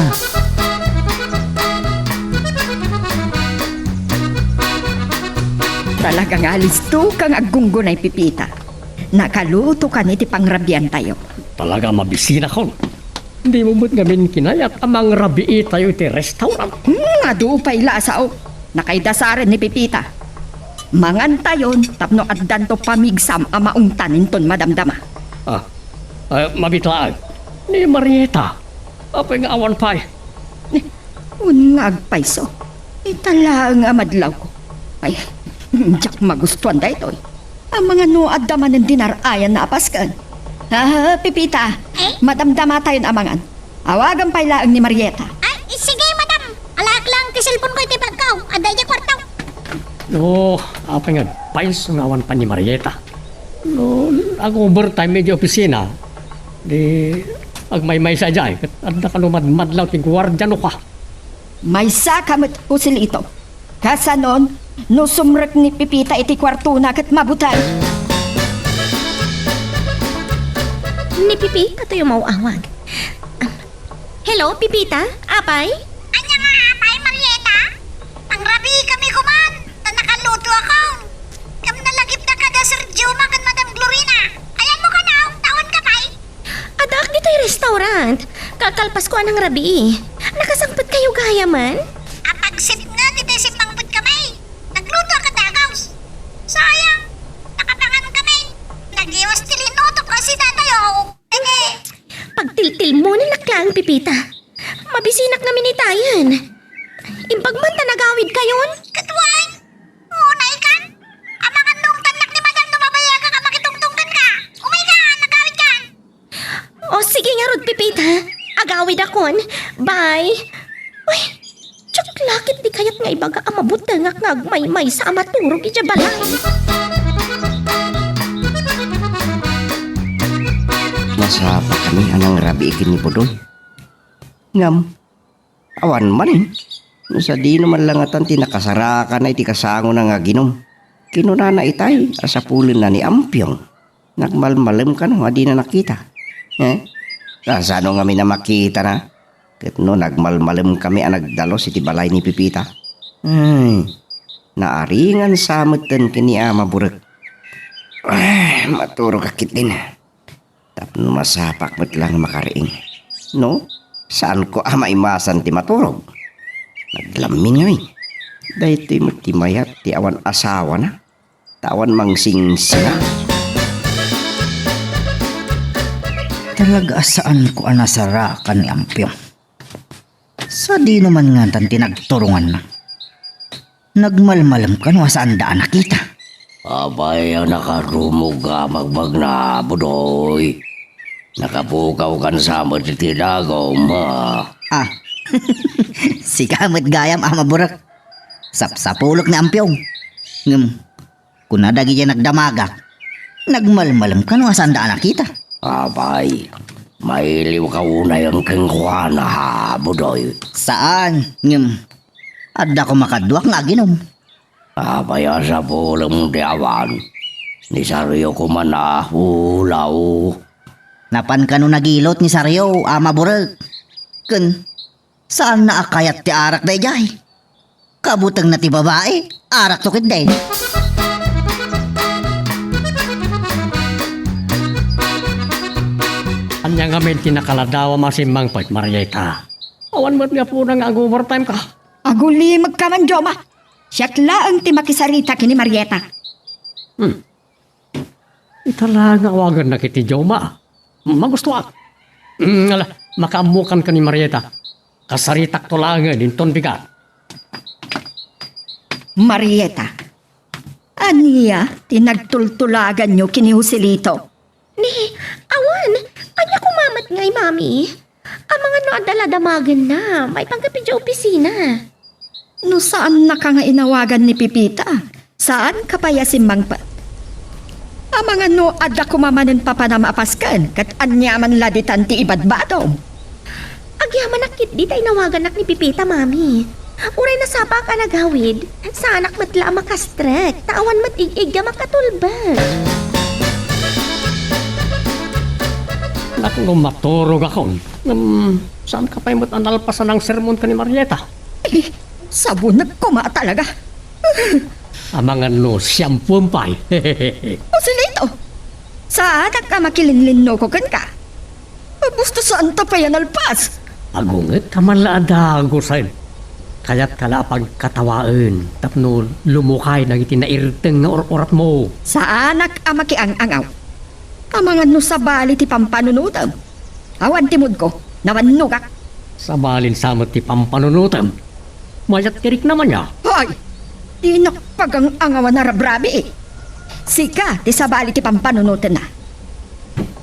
Talaga nga listo kang aggunggunay, Pipita. Nakaluto kan iti pangrabiantayo. Talaga mabisinakon. Dimo met ngamin kinayat a mangrabiitayo iti restaurant. Hmm, adu pay la a sao. Nakaidasaren ni Pipita. Mangantayon tapno addanto pamigsam a maungtan inton madamdama. Ah, ah, mabitlaag. Ni Marieta. Apay nga awan pay? Ni, un nga agpayso. Ita laeng a madlawko. Ay, diak magustuan daytoy. Amangan no adda manen dinar-ayan na apasken. Ah, Pipita, Eh? Madamdamatayon amangan. Awagan pay laeng ni Marieta. Ay, sige, madam. Alaak lang ti cellphone ko iti bagko. Adda idiay kwarto. No, apay nga advice nga awan pa ni Marieta. No, ag-overtime iti opisina, di agmaymaysa idiay. Ket adda kano madmadlaw ti guardia no ka. Maysa ka met, Joselito. Kasanon, no sumrek ni Pipita iti kuartona ket mabuteng. Ni Pipi, katoy umaw-awag. Hello, Pipita? Apay? Ania nga apay, Marieta? Mangrabii kami koman, ta nakaluto ako. Ngem nalagipda kada Sir Joma ken Madam Glorina. Ayanmo kano, ta awan ka pay? Addaak ditoy restaurant. Kakalpasko a nangrabii. Nakasangpet kayo gayamen? Apagsipnget iti simmangpet kami. Nagluto a kadagos. Sayang, nakapangan kami. Nagiwas ti linutok a sidatayo. Ege. Pagtiltilmonen laklak, Pipita. Mabisinak ngamin itayen. Imbag man ta nagawid kayon? Ket wen, unay kan. Amangan no ungtannak ni Madam no mabayagak a makitungtong kenka. Umay ka, nagawid kan. O, sige ngarud, Pipita. Agawidakon. Bye. Uy, diak la ket di kayat nga ibaga a mabutengak nga agmaymaysa a maturog idiay balay. Masapakami a nangrabii ken ni Budoy. Ngem, awan manen. No sadino man langatan ti nakasarakana iti kasangona nga aginum. Kinunana itay a sapulenna ni Ampiong. Nagmalmalem kano a dina nakita. Eh? Kasano ngamin a makitana? Ket no nagmalmalem kami a nagdalus iti balay ni Pipita. Ay, naaringan sa metten ken ni Ama Burek. Ay, maturog a ketdin. Tapno masapak met lang makariing. No, saanko a maimasan ti maturog. Naglammin ngamin. Daytoy met ti mayat ti awan asawana. Ta awan mangsingsinga. Talaga a saanko a nasarakan ni Ampiyong. Sadino man ngarud ti nagturonganna? Nagmalmalem kano a saanda a nakita? Apay a nakarumog a magbagna, Budoy? Nakapukawkan sa met iti dagom, ha? Ah, sika met gayam, Ama Burek. Sapsapulok ni Ampiyong. Ngem, kuna dagidiay nagdamagak, nagmalmalem kano a saanda a nakita? Apay, mailiwka unay kenkuana, ha, Budoy? Saan, ngem adda koma kaduak nga aginom. Apay a sapulem ti awan? Ni Sario koma na, ulaw. Napan kano nagilut ni Sario, Ama Burek. Ken, saanna a kayat ti arak daydiay. Kabutengna ti babai, arakto ketdi. Ania ngamin ti nakaladawam a simmangpet, Marieta? Awan met gapuna nga ag-overtime ka. Agulimekka man, Joma. Siak laeng ti makisarita ken ni Marieta. Hmm. Ita la nga awagannak iti Joma. Magustuak. Mm, ala, makaammokan ken ni Marieta. Kasaritakto laengen inton bigat. Marieta, ania ti nagtultulaganyo ken ni Joselito? Ni, awan, ania koma met ngay, Mami? Amangan no adda la damagenna, maipanggep idiay opisina. No saannaka nga inawagan ni Pepita, saanka pay a simmangpet. Amangan no adda koma manen papanam a pasken ket aniaman la ditan ti ibadbadom. Agyamanak ketdi ta inawagannak ni Pepita, Mami. Uray nasapaak a nagawid, saanak met la a makastrek, ta awan met ig-iggam a katulbek. Nak no maturogakon, ngem saanka pay met a nalpasan a nangsermon ken ni Marieta? Eh, sabunek koma talaga. Amangan no siampuem pay. Joselito, saanak a makilinlinnuko kenka. Basta saanta pay a nalpas. Agungetka man la a dagusen. Kayatka la a pagkatawaen tapno lumukay dagiti nairteng nga ur-uratmo. Saanak a makiang-angaw. Amangan no sabali ti pampanunotem. Awan ti moodko, nawannogak. Sabalin sa met ti pampanunotem. Mayat ti riknam ania? Hoy! Dinak pagang-angawan a rabrabii. Sika ti sabali ti pampanunotenna.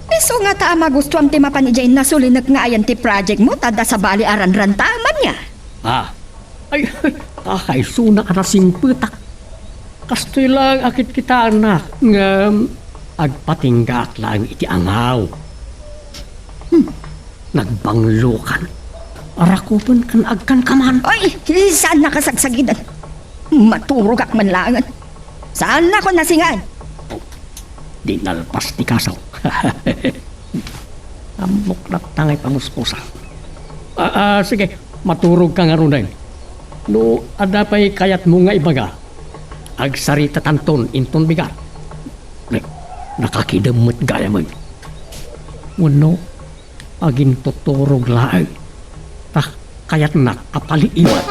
Isu ngata a magustuam ti mapan idiay nasulinek nga ayan ti projectmo ta adda sabali a ranrantaem ania? Ah, ay, ay, kakaisuna a nasingpetak. Kastoy laeng a kitkitaennak, ngem agpatinggaak laeng iti angaw. Hmm, nagbanglokan. Rakupen ken agkankaman. Ay, saannaka sagsagiden. Maturogak man laengen. Saannakon nasingan. Di nalpas ti kaso. Ammok latta nga ipamuspusa. Ah, ah, sige, maturogka ngaruden. No adda pay kayatmo nga ibaga, agsaritatanton inton bigat. Ay, nakakidem met gayamen. Wenno, agintuturog laeng. Ta kayatnak a paliiwan.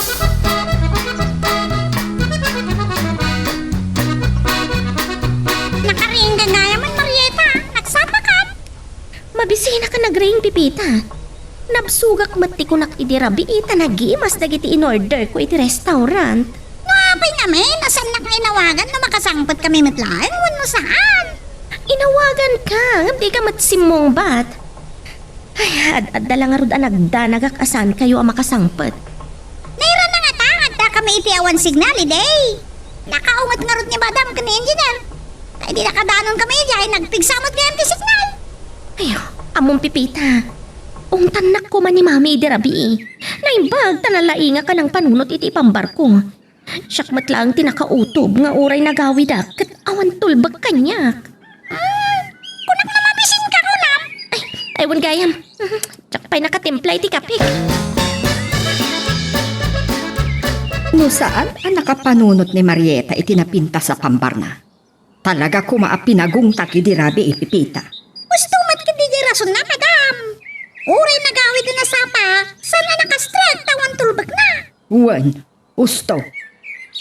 Nakariing gagayamen, Marieta. Nagsapakan. Mabisinaka nagriing, Pepita. Nabsogak met ti kunak idi rabii ta nagimas dagiti in-orderko iti restaurant. No apay ngamin a saannak nga inawagan no makasangpetkami met laeng wenno saan? Inawaganka, ngem dika met simmungbat. Ay, ad-adda la ngarud a nagdanagak a saankayo a makasangpet. Nairana ngata nga addakami iti awan signal idi. Nakaunget ngarud ni Madam ken ni Engineer. Ta idi nakadanonkami idiay, nagpigsa met gayam ti signal. Ay, ammom, Pepita. Ungtannak koma ni Mami idi rabii. Naimbag ta nalaingak a nangpanunot iti ipambarko. Siak met laeng ti nakautob nga uray nagawidak ket awan tulbek kaniak. Hmm, kunak no mabisinka, kunam? Ay, ay, wen gayam. Diak pay nakatimpla iti kapik. No saan a nakapanunot ni Marieta iti napintas a pambarna, talaga koma a pinagungtak idi rabii, Pepita. Husto met ketdi diay rasonna, Madam. Uray nagawid a nasapa, saan a nakastrek ta awan tulbekna. Wen, husto.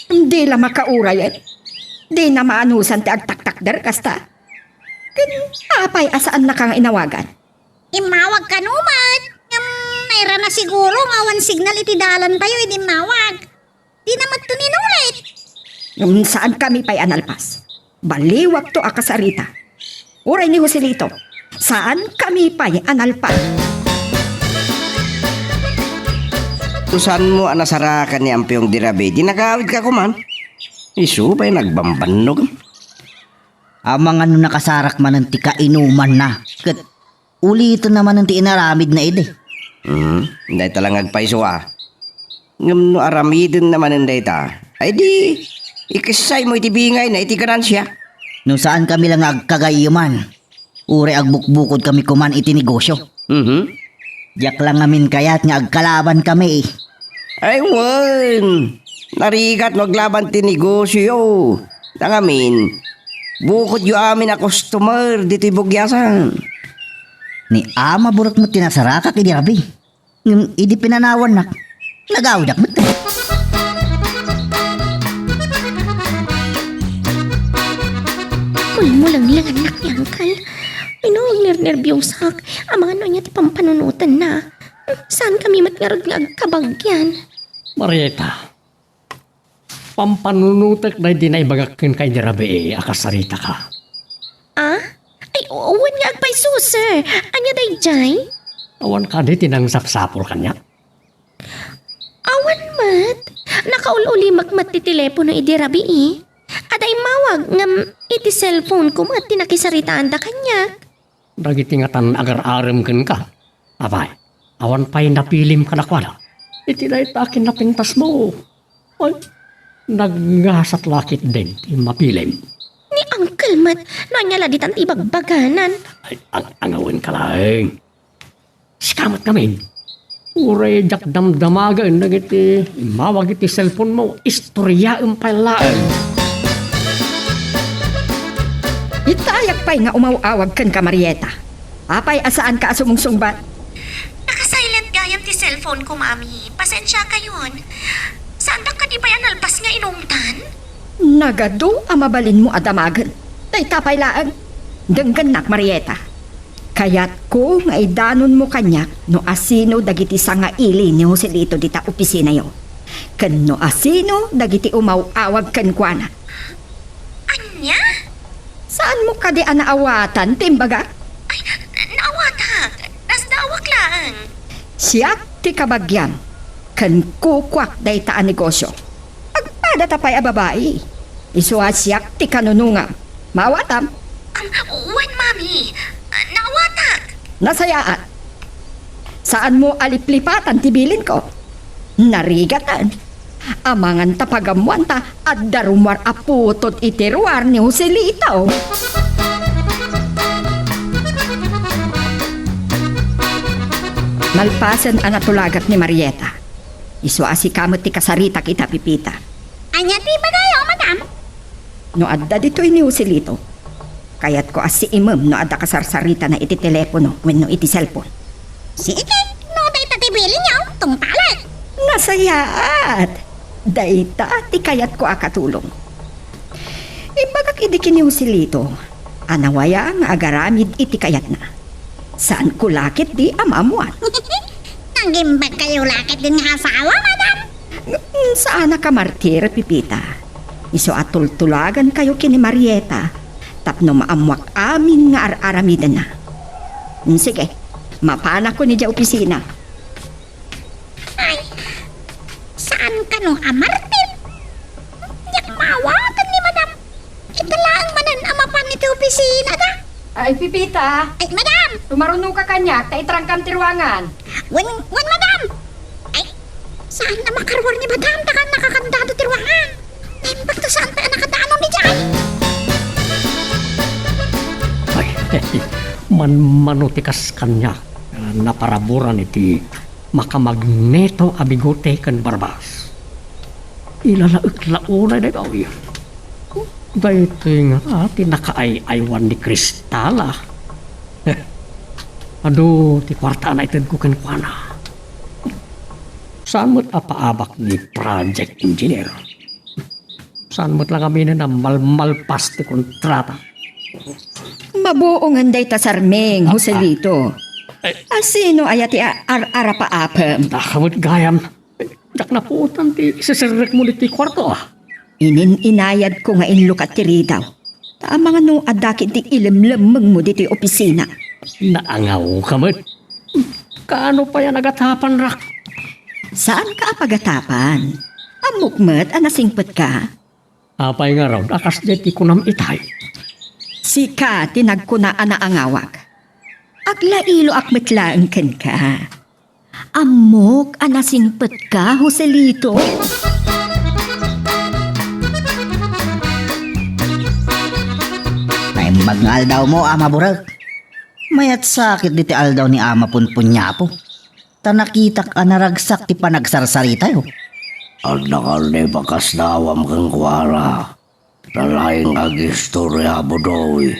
Di la makauray, eh. Dina maanusan ti agtaktakder kasta. Ken apay a saannaka nga inawagan? Immawag kano met. Ngem nairana siguro nga awan signal iti dalantayo idi immawag. Dina met inulit. Ngem saankami pay a nalpas. Baliwakto a kasarita. Uray ni Joselito, saankami pay a nalpas. Usanmo a nasarakan ni Ampeyong Dirabi, di nagawid ka kuman. Isu pay nagbambannog. Amangan no nakasarak manen ti kainumanna, ket ulitenna manen ti inaramidna idi. Hmm, dayta la nga agpayso a. Ngem no aramidenna manen dayta, ay di, ikessaymo iti bingayna iti ganansia. No saankami la nga agkagayuman, uray agbukbukodkami koman iti negosio. Mhm. Diak la ngamin kayat nga agkalabankami. Ay, wen. Narigat no aglaban ti negosio. Nangamin, bukodyo amin a customer ditoy bugiasan. Ni ama burek met ti nasarakak idi rabii. Ngem idi pinanawannak, nagawidak met. Mulmulenglengannak ni Angkel. Ay no, agnernerbiosak. Amangan no ania ti pampanunotenna. Saankami met ngarud nga agkabagian. Marieta, pampanunotek daydi naibagak kenka idi rabii a kasaritaka. Ah? Ay, wen nga agpayso, sir. Ania daydiay? Awan kadi ti nangsapsapul kaniak? Awan met. Nakaul-ulimek met ti telepono idi rabii. Adda immawag ngem iti cellphone ko met ti nakisaritaanda kaniak. Dagiti ngatan agar-arem kenka. Apay, awan pay napilim kadakuada. Iti dayta a kinapintasmo. Ay, naggasat la ketdin ti mapilim. Ni Uncle met, no ania la ditan ti ibagbaganan. Ay, ang-angawen ka laeng. Sika met ngamin. Uray diak damdamagen dagiti immawag iti cellphone mo, istoryaem pay laeng. Itayak pay nga umaw-awag kenka, Marieta. Apay a saanka a sumungsungbat? Naka-silent gayam ti cellphone ko, Mami. Pasensiakayon. Saandak kadi pay a nalpas nga inungtan? Nagadu a mabalinmo a damagen. Dayta pay laeng. Denggennak, Marieta. Kayatko nga idanonmo kaniak no asino dagiti sangaili ni Joselito dita opisinayo, ken no asino dagiti umaw-awag kenkuana. Ania? Saanmo kadi a naawatan ti imbagak? Ay, naawatak. Nasdaawak laeng. Siak ti kabagian, ken kukuak dayta a negosio. Agpadata pay a babai. Isu a siak ti kanunongam. Maawatam? Um, wen, Mami. Naawatak. Nasayaat. Saanmo a liplipatan ti bilinko. Narigaten. Amangan ta pagammoan ta adda rummuar a putod iti ruar ni Joselito. Nalpasen a natulagan ni Marieta. Isu a sika met ti kasaritak ita, Pepita. Ania ti ibagayo, madam? No adda ditoy ni Joselito, kayatko a siimem no adda kasarsaritana iti telepono wenno iti cellphone. Sige, no dayta ti bilinyo, tungpalek. Nasayaat! Dayta ti kayatko a katulong. Imbagak idi ken ni Joselito a nawaya nga agaramid iti kayatna. Saanko la ketdi a maammuan. Nagimbagkayo la ketdin nga asawa, madam? Mm, saanak a martir, Pepita. Isu a tultulagankayo ken ni Marieta tapno maammuak amin nga ar-aramidenna. Mm, sige, mapanakon idiay opisina. Ay, saan kano a martir? Diak maawatan ni madam. Ita laeng manen a mapan iti opisinada. Ay, Pepita. Ay, madam! Tumaruno ka kaniak, ta itrangkam ti ruangan. Wen, wen, madam! Ay, saan a makaruar ni madam, ta kan nakakandado ti ruangan. Naimbag ta saan pay a nakadanon idiay. Ay, manmano ti kas kaniak. Naparaburan iti makamagneto a bigote ken barbas. Ilalaek la unay daytoy. Daytoy nga ti nakaay-aywan ni Cristala. Adu ti kuarta a naitedko kenkuana. Saan met a paabak ni project engineer? Saan met la ngaminen a malmalpas ti kontrata? Mabuongen dayta, Sarming, ah, Joselito. Ay. Asino aya ti a-, ar-, arapaapem? Daka met gayam. Diak napuotan ti iseserrekmo ditoy kuarto, a. Inin-inayadko nga inlukat ti ridaw. Ta amangan no adda ketdi ilemlemmengmo ditoy opisina. Naangawka met. Kaano pay a nagatapanrak? Saanka a pagatapan. Ammok met a nasingpetka. Apay ngarud a kasdiay ti kunam itay? Sika ti nagkuna a naangawak. Aglailoak met laeng kenka. Ammok a nasingpetka, Joselito. Naimbag nga aldawmo, Ama Burek. Mayat sakit diti aldaw ni Ama Punpunyapo. Ta nakitak a naragsak ti panagsarsaritayo. Adda kadi pakasdawam kenkuana. Nalaing nga agistorya, Budoy.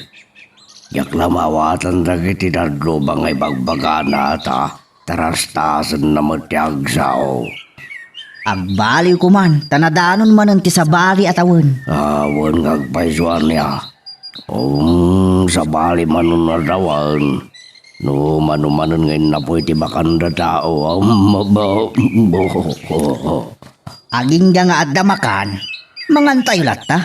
Diak la maawatan dagiti daduma nga ibagbagana ta tarastasenna met ti agsao. Agbaliwko man, ta nadanon manen ti sabali a tawen. Awan nga agpayso ania. Um, sabali manen a tawen. No mano manen nga innapoy ti makanda tao, um, ba-, ba-, Agingga nga adda makan, mangantayo latta.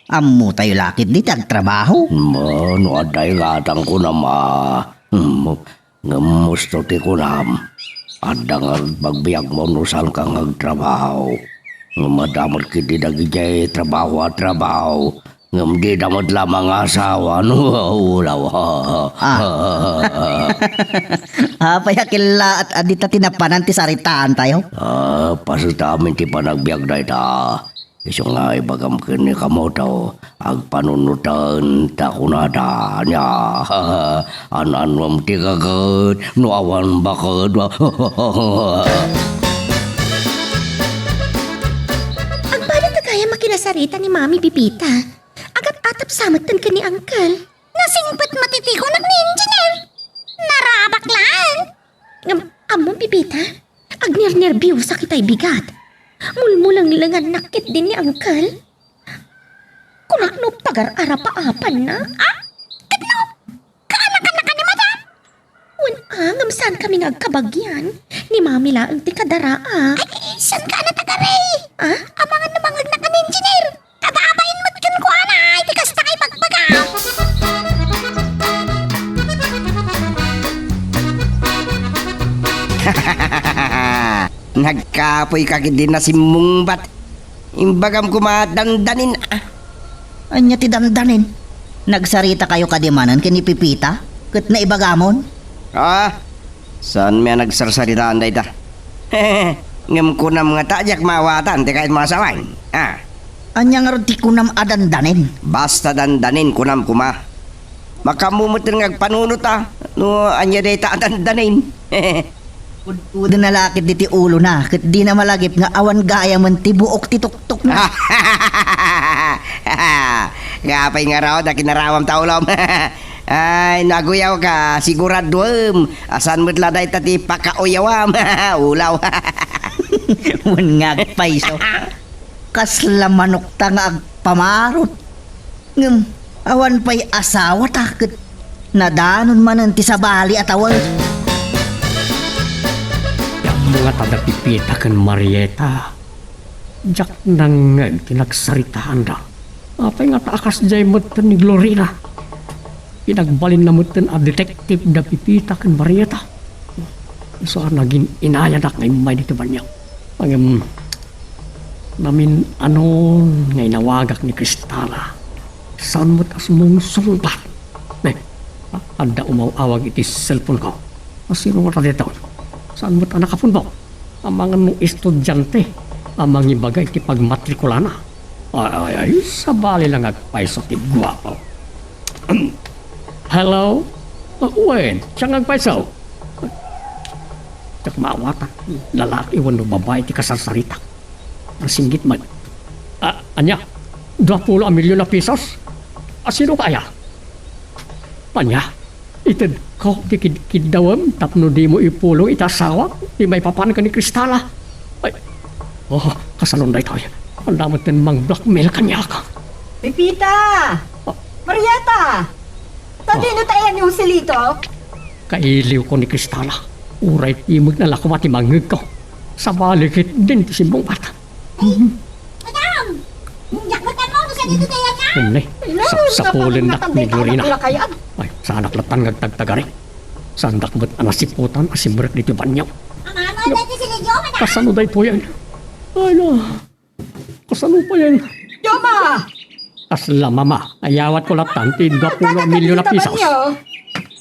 Ammotayo la ketdi ti agtrabaho. Ma, no adda igatang kunam a, hmm, ngem musto ti kunam. Adda nga agbiagmo no saanka nga agtrabaho. Ngem adda met ketdi dagidiay trabaho a trabaho. Ngem dida met la mangasawa no ulaw. Ah. Apay a kellaat a dita ti napanan ti saritaantayo? Ah, paset amin ti panagbiag dayta. Isu nga ibagam ken ni Kamoto, agpanunoten ta kunada ania. An-annuem ti kaket no awan baket. Agbalin ta gayam a kinasarita ni Mami Pipita. Agat-atap sa metten ken ni Uncle. Nasingpet met iti kunak ni Engineer. Narabak laeng. Ngem, ammom, Pipita, agnernerbiusak itay bigat. Mulmulenglengannak ketdin ni Uncle. Kunak no pagar-arapaapanna, a? Ket no, kaanakanna ni Madam? Wen, a, ngem saankami nga agkabagian. Ni Mami laeng ti kadaraak. Ay, saanka a natagaray? A? Amangan no mangngegnak ken Engineer. Tatabain met kenkuana iti kasta nga ibagbagam. Nagkapoyka ketdi nasimmungbat. Imbagam koma dandanin, a. Ania ti dandanin? Nagsaritakayo kadi manen ken ni Pipita ket naibagamon? A, saanmi a nagsarsaritaan dayta. Ngem kunam ngata diak maawatan ti kayatmo a sawen, a. Ania ngarud ti kunam a dandanin? Basta dandanin kunam koma. Makaammo metten nga agpanunot a no ania dayta a dandanin. Pudpudena la ketdi ti ulona ket dina malagip nga awan gayamen ti buok ti tuktokna. Apay ngarud a kinarawam ta ulom? Ay, no aguyawka, siguraduem a saan met la dayta ti pakauyawam. Ulaw. Wen nga agpayso. Kasla manokta nga agpamarot. Ngem awan pay asawata ket nadanon manen ti sabali a tawen. Diak ngata da Pipita ken Marieta. Diak nangngeg ti nagsaritaanda. Apay ngata a kasdiay metten ni Glorina? Pinagbalinna metten a detective da Pipita ken Marieta. Isu a nagin-inayadak nga immay ditoy banio. Ngem namin-anon nga inawagak ni Cristala. Saan met a sumungsungbat. Ne, a-, adda umaw-awag iti cellphone ko. Asino ngata dayta? Saan met a nakapunbok? Amangan no estudiante a mangibaga iti pagmatrikulana. Ay, ay, ay, sabali la nga agpayso ti guapo. Hello? Uh, wen, siak nga agpayso. Diak maawatan, lalaki wenno babai ti kasarsaritak. Nasinggit met. A-, ania? Duapulo a milyon a pisos? Asino ka aya? Ania? Itedko ti kidkiddawem tapno dimo ipulong iti asawak ti maipapan ken ni Cristala. Ay, oh, kasanon daytoy. Ania metten mang-blackmail kaniak. Pepita! Ah. Marieta! Sadino ti ayan ni Joselito? Kailiwko ni Cristala. Uray timegna la koma ti mangngegko. Sabali ketdin ti simmungbat. Madam! Diak met ammo no saan ditoy dayta. Umne, sapsapulennak ni Gloria. Ay, saanak latta nga agtagtagari. Saandak met a nasiputan a simrek ditoy banio. Amano daytoy si Joe, madam? Kasano daytoyen? Ay, na. Kasano payen? Joma! Kasla mama, ayawatko latta ti duapulo a milyon a pisos.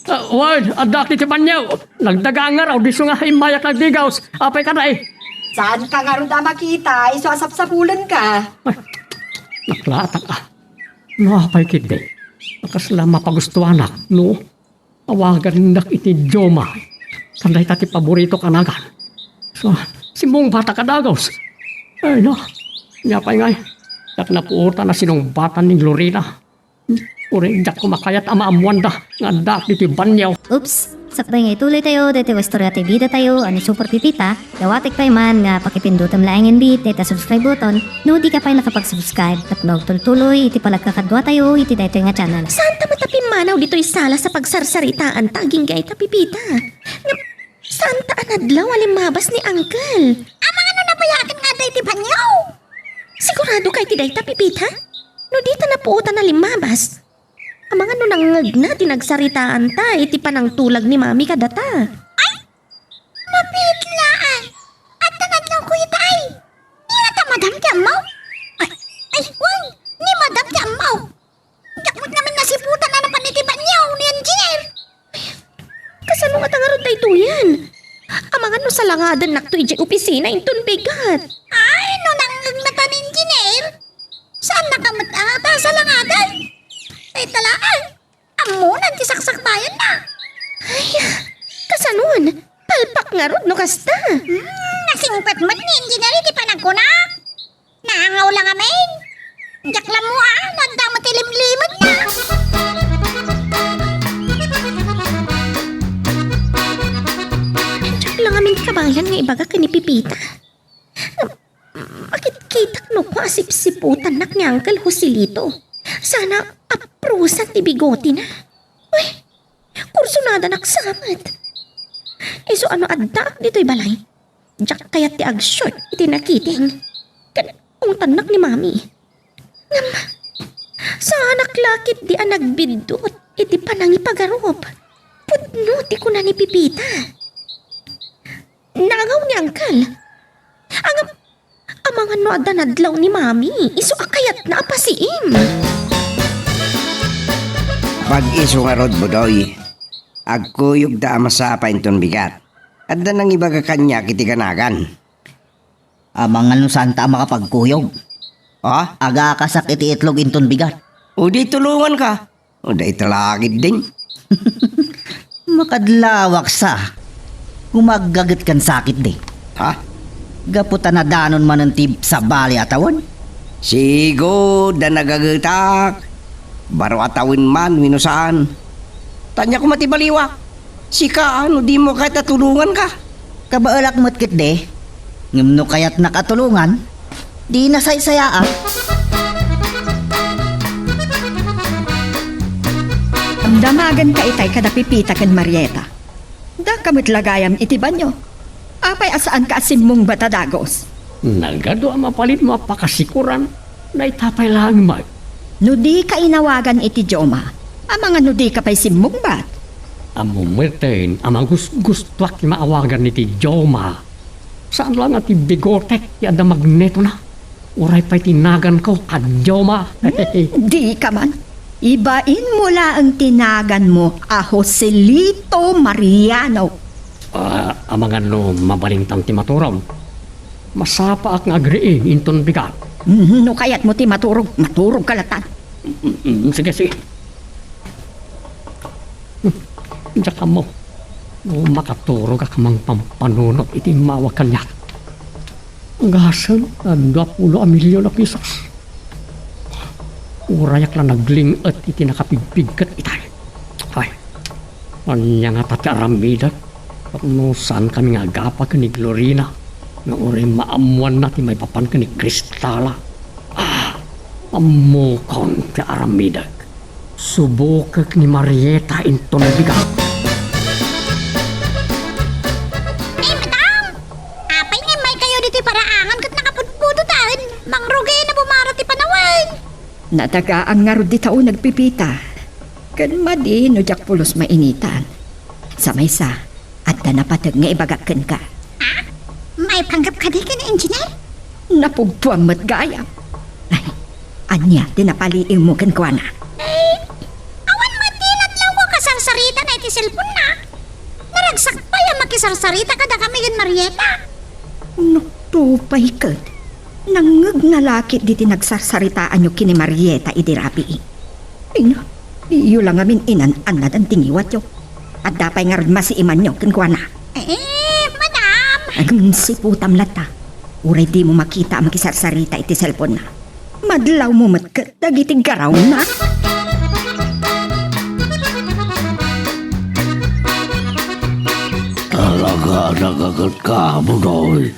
Ah, wen, adda ti banio. Nagdaga nga raw, isu nga immayak nagdigaws. Apay ka na eh. Saanka ngarud a makita, isu a sapsapulenka? Ay, naklatak ah. No, apay ketdi. Kasla mapagustuanak, no? Awagannak iti Joma. Ken dayta ti paboritok a nagan. So, simmungbatak a dagus. Ay, no. Ania pay ngay, diak napuotan a sinungbatan ni Gloria. Uray diak koma kayat a maammoanda nga addaak ditoy banio. Oops! Sakbay nga ituloy tayo daytoy a istorya ti bida tayo a ni Super Pipita, dawatek pay man nga pakipindutem laengen bi dayta subscribe button no di ka pay nakapag-subscribe tapno agtultuloy iti palagkakadua tayo iti daytoy nga channel. Saanta met a pimmanaw ditoy sala sa pagsarsaritaan ta agingga ita Pipita. Ngem, saanta a nadlaw a limmabas ni Uncle? Amangan no nabayagen nga adda iti banio. Sigurado ka iti dayta, Pipita? No dita napuotan a limmabas. Amangan no nangngegna ti nagsaritaanta iti panangtulag ni Mami kadata. Ay! Mabiit laeng. Adda nadlawko ita ay. Dina ta madam ti ammo? Ay, ay, wen, ni madam ti ammo. Diak met ngamin nasiputan a napan iti banio ni engineer. Kasano ngata ngarud daytoyen? Amangan no salangadennakto idiay opisina inton bigat. Ay, no nangngegna ta ni engineer, saannaka met a ta salangaden. Dayta laeng, ammonan ti saksakbayanna. Ay, kasanon? Palpak ngarud no kasta. Hmm, nasingpet met ni engineer iti panagkuna. Nangaw la ngamin. Diak la ammo a no adda met ti limlimedna. Diak la ngamin kabaelan nga ibaga ken ni Pipita. Makitkitak no kua a sipsiputannak ni Uncle Joselito. Sana aprusan ti bigotina. Uy, kursunadanak sa met. Isu a no addaak ditoy balay, diak kayat ti agshort iti nakiting. Ken ungtannak ni Mami. Ngem, saanak la ketdi a nagbiddut iti panangipagarup. Pudno ti kuna ni Pipita. Nangaw ni Uncle. Ngem, amangan no adda nadlaw ni Mami, isu a kayatna a pasiim. Pag-isu ngarud, Budoy, agkuyogta a masapa inton bigat. Adda nangibaga kaniak iti ganagan. Amangan no saanta a makapagkuyog. Ha? Agakasak iti itlog inton bigat. O di tulonganka. O dayta la ketdin. Makadlawak sa. Gumaggaget kan sakit di. Ha? Gapu ta nadanon manen ti sabali a tawen. Sigud a nagagetak. Baro a tawen man wenno saan. Ania koma ti baliwak. Sika, no dimo kayat a tulonganka? Kabaelak met ketdi. Ngem no kayatnak a tulongan, di nasaysayaat. Damagenta itay kada Pipita ken Marieta. Daka met la gayam iti banio. Apay a saanka a simmungbat a dagus? Nagadu a mapalitmo a pakasikoran, dayta pay laeng met. No dika inawagan iti Joma, amangan no dika pay simmungbat. Ammom metten a magusgustoak ti maawagan iti Joma. Saan la nga ti bigotek ti adda magnetona. Uray pay ti naganko a Joma. Hmm, dika man. Ibainmo laeng ti naganmo a Joselito Mariano. Ah, amangan no mabalintan ti maturog. Masapaak nga agriing inton bigat. Mhm, no kayatmo ti maturog, maturogka latta. Mm, mm, sige, sige. Hmm, diak ammo no makaturogak a mangpampanunot iti immawag kaniak. Gasem a duapulo a milyon a pisos. Urayak la nagling-et iti nakapigpigget itay. Ay, ania ngata ti aramidek tapno saankami nga agapa ken ni Glorina nga uray maammoanna ti maipapan ken ni Cristala? Ah, ammokon ti aramidek. Subokek ni Marieta inton bigat. Nadagaan ngarud dita uneg, Pepita. Ken madi no diak pulos mainitan. Sa maysa, adda napateg nga ibagak kenka. Ah? Maipanggep kadi ken Engineer? Napugpuam met gayam. Ay, ania ti napaliiwmo kenkuana? Eh, awan met ti nadlawko a kasarsaritana iti cellphone-na. Naragsak pay a makisarsarita kadakami ken Marieta. Nagtupay ket, nangngegna la ketdi ti nagsarsaritaanyo ken ni Marieta idi rabii. Ay na, diyo la ngamin inan-annadan ti ngiwatyo. Adda pay ngarud masiimanyo kenkuana. Eh, madam! Agin siputam latta. Uray dimo makita a makisarsarita iti cellphone-na. Madlawmo met ket dagiti garawna. Talaga a nagagetka, Budoy.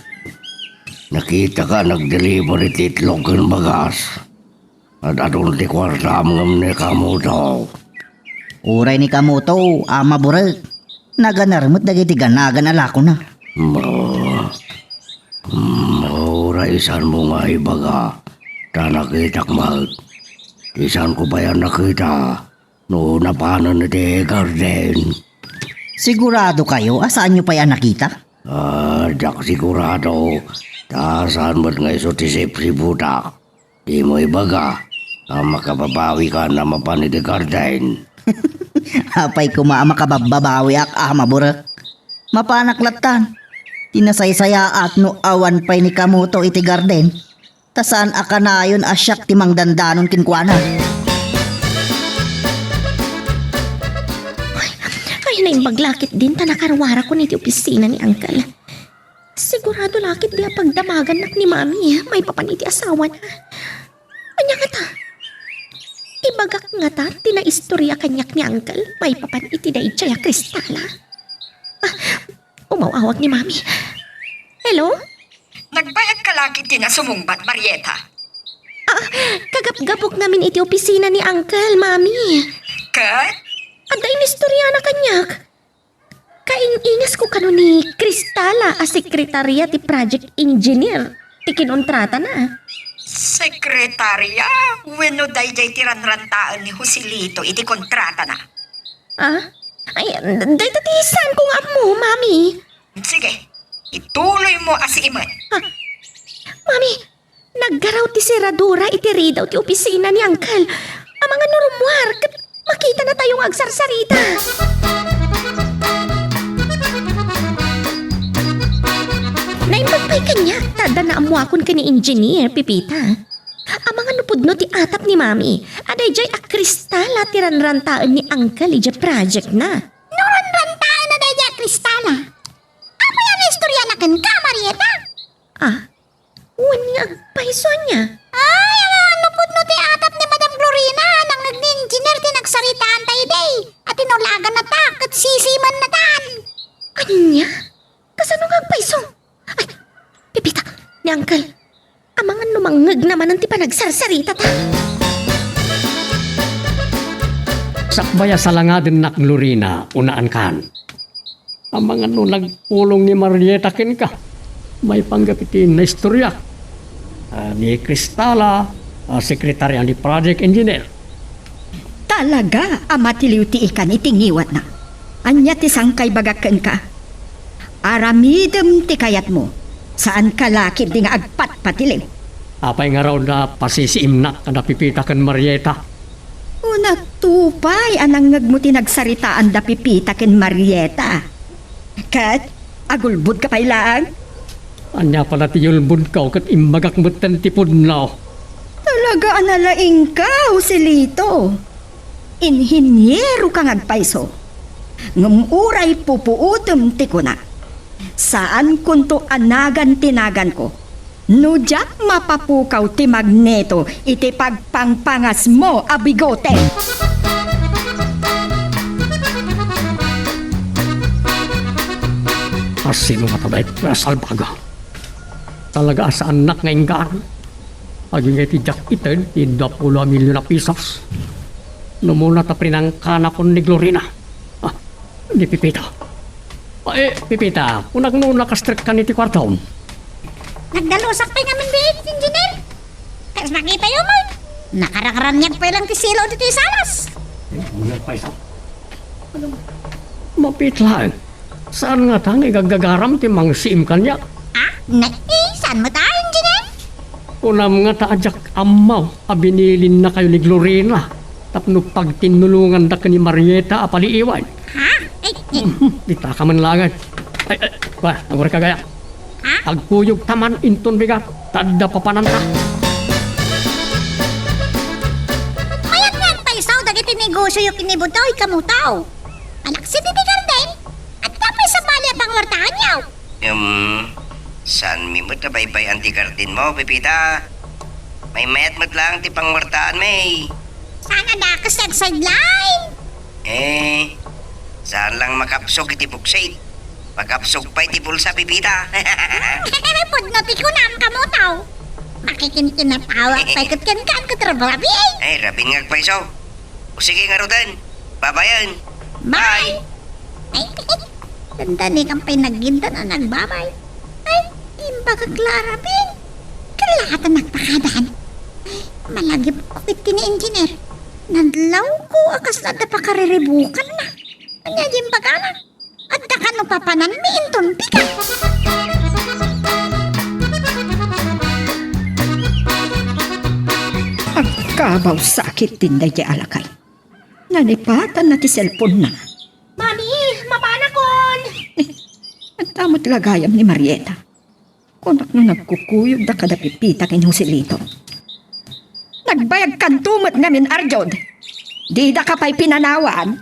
Nakitaka a nag-deliver iti itlog ken bagas. Ad-adun ti kuartam ngem ni Kamuto. Uray ni Kamuto, a maburek. Naganar met dagiti ganagan a lakona. Ba, mm, uray isanmo nga ibaga, ta nakitak met. Isanko pay a nakita no napanen iti garden. Sigurado kayo a saanyo pay a nakita? Ah, diak sigurado, ta saan met nga isu ti sipsiputak. Dimo ibaga a makababawikan a mapan iti garden. Apay koma a makababbabawiak a maburek? Mapanak lattan. Ti nasaysayaat no awan pay ni Kamuto iti garden, ta saan a kanayon a siak ti mangdandanon kenkuana. Ay, ay, naimbag la ketdin ta nakaruarakon iti opisina ni Uncle. Sigurado la ketdi a pagdamagannak ni Mami maipapan iti asawana. Ania ngata? Ibagak ngata ti naistorya kaniak ni Uncle maipapan iti daydiay a kristala? Ah, umaw-awag ni Mami. Hello? Nagbayag ka la ketdi a sumungbat, Marieta? Ah, kagapgapok ngamin iti opisina ni Uncle, Mami. Ket? Adda inistoryana kaniak. Kaing-ingasko kano ni Cristala a sekretaria ti project engineer ti kinontratana. Sekretaria? Wenno daydiay ti ranrantaen ni Joselito iti kontratana? Ah? Ay, dayta ti saanko nga ammo, Mami. Sige, ituloymo a siimet. Ah, Mami, naggaraw ti seradura iti ridaw ti opisina ni Uncle. Amangan no rummuar ket makitanatayo nga agsarsarita. Naimbag pay kaniak ta adda naammoakon ken ni Engineer Pepita. Amangan no pudno ti atap ni Mami a daydiay a kristala ti ranrantaen ni Uncle idiay project-na. No ranrantaenna daydiay a kristala, apay a naistoryana kenka, Marieta? Ah, wen nga agpayso ania? Ay, amangan no pudno ti atap ni Madam Glorina a nangngeg ni Engineer ti nagsaritaanta idi. A tinulagannata ket sisimennatan. Ania? Kasano nga agpayso? Ay, Pepita, ni Uncle. Amangan no mangngegna manen ti panagsarsaritata. Sakbay a salangadennak, Glorina, unaankan. Amangan no nagpulong ni Marieta kenka maipanggep iti naistorya, ah, ni Cristala, ah, sekretaria ni project engineer. Talaga a matiliw ti ikan iti ngiwatna. Ania ti sangkaibagak kenka? Aramidem ti kayatmo. Saanka la ketdi nga agpatpatiliw. Apay ngarud a pasisiimnak a napipita ken Marieta? Unatupay a nangngegmo ti nagsaritaanda Pepita ken Marieta. Ket agulbodka pay laeng? Ania pay la ti yulbodko ket imbagak metten ti pudno? Talaga a nalaingka, Joselito. Inhinyero ka nga agpayso. Ngem uray pupuotem ti kuna, saankonto a nagan ti naganko. No diak mapapukaw ti magneto iti pagpangpangasmo a bigote. Asino ngata daytoy a salbaga? Talaga a saannak nga inggana. Agingga iti diak ited ti dua pulo a milyon a pisos. No umuna ta pinangkanakon ni Glorina. Ah, ni Pepita. Ah, eh, Pepita, kunak no nakastrek kan iti kuartom? Nagdalusak pay ngamin biit, Engineer. Kas makitayo man. Nakarakraniag pay lang ti silo ditoy salas. Mapit laeng. Saan ngata nga igaggagaram ti mangsiim kaniak? Ha? Naisan mo ta, Engineer? Kunam ngata a diak ammo a binilinnakayo ni Glorina tapno pagtinnulonganda ken ni Marieta a paliiwen. Ha? Ay, ay. Ditaka man laengen. Ay, ay, wa, agurayka gayam. Ha? Agkuyogta man inton bigat, ta adda papananta. Mayat nga agpayso dagiti negosioyo ken ni Butoy, kamo tao. Anaksi ditoy garden, adda pay sabali a pangwartaanyo. Em, saanmi met a baybay-an ti gardenmo, Pepita? Maymayat met laeng ti pangwartaanmi. Saan a dakes ti agsideline? Eh, saan lang makapsog iti buksit. Makapsog pay ti bulsa, Pepita. Pudno ti kunam, kamo tao. Makikinkinatawak pay ket kenka ket rabrabi. Ay, rabin nga agpayso. O sige ngaruden. Babayen. Bye. Bye. Ay, dandanikam pay naggintan a nagbabay. Ay, imbagak la a rabin. Kalaatan nagpakadan. Ay, malagipko iti ni Engineer. Nadlawko a kasla adda pakariribukanna. Ania di imbagana? Adda kano papananmi inton bigat. Agkabaw sakit ti daydiay a lakay. Nalipatanna ti cellphone-na. Mami, mapanakon! Eh, adda met la gayam ni Marieta. Kunak no nagkukuyogda kada Pepita ken Joselito. Nagbayagkanto met ngamin, Arjud. Didaka pay pinanawan.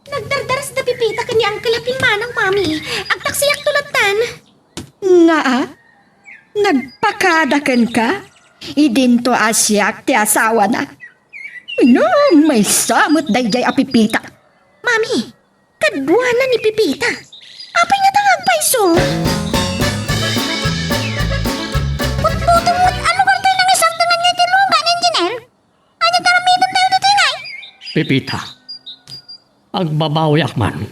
Nagdardaras da Pepita ken ni Uncle a pimmanaw, Mami. Agtaksiakto lattan. Nga a? Nagpakada kenka? Idinto a siak ti asawana. No, maysa met daydiay a Pepita. Mami, kaduana ni Pepita. Apay ngata nga agpayso? Putputom met a lugar ti nangisardengngayto iti lungga ni Engineer. Ania ti aramidentayo ditoy, Nay? Pepita, agbabawiak man.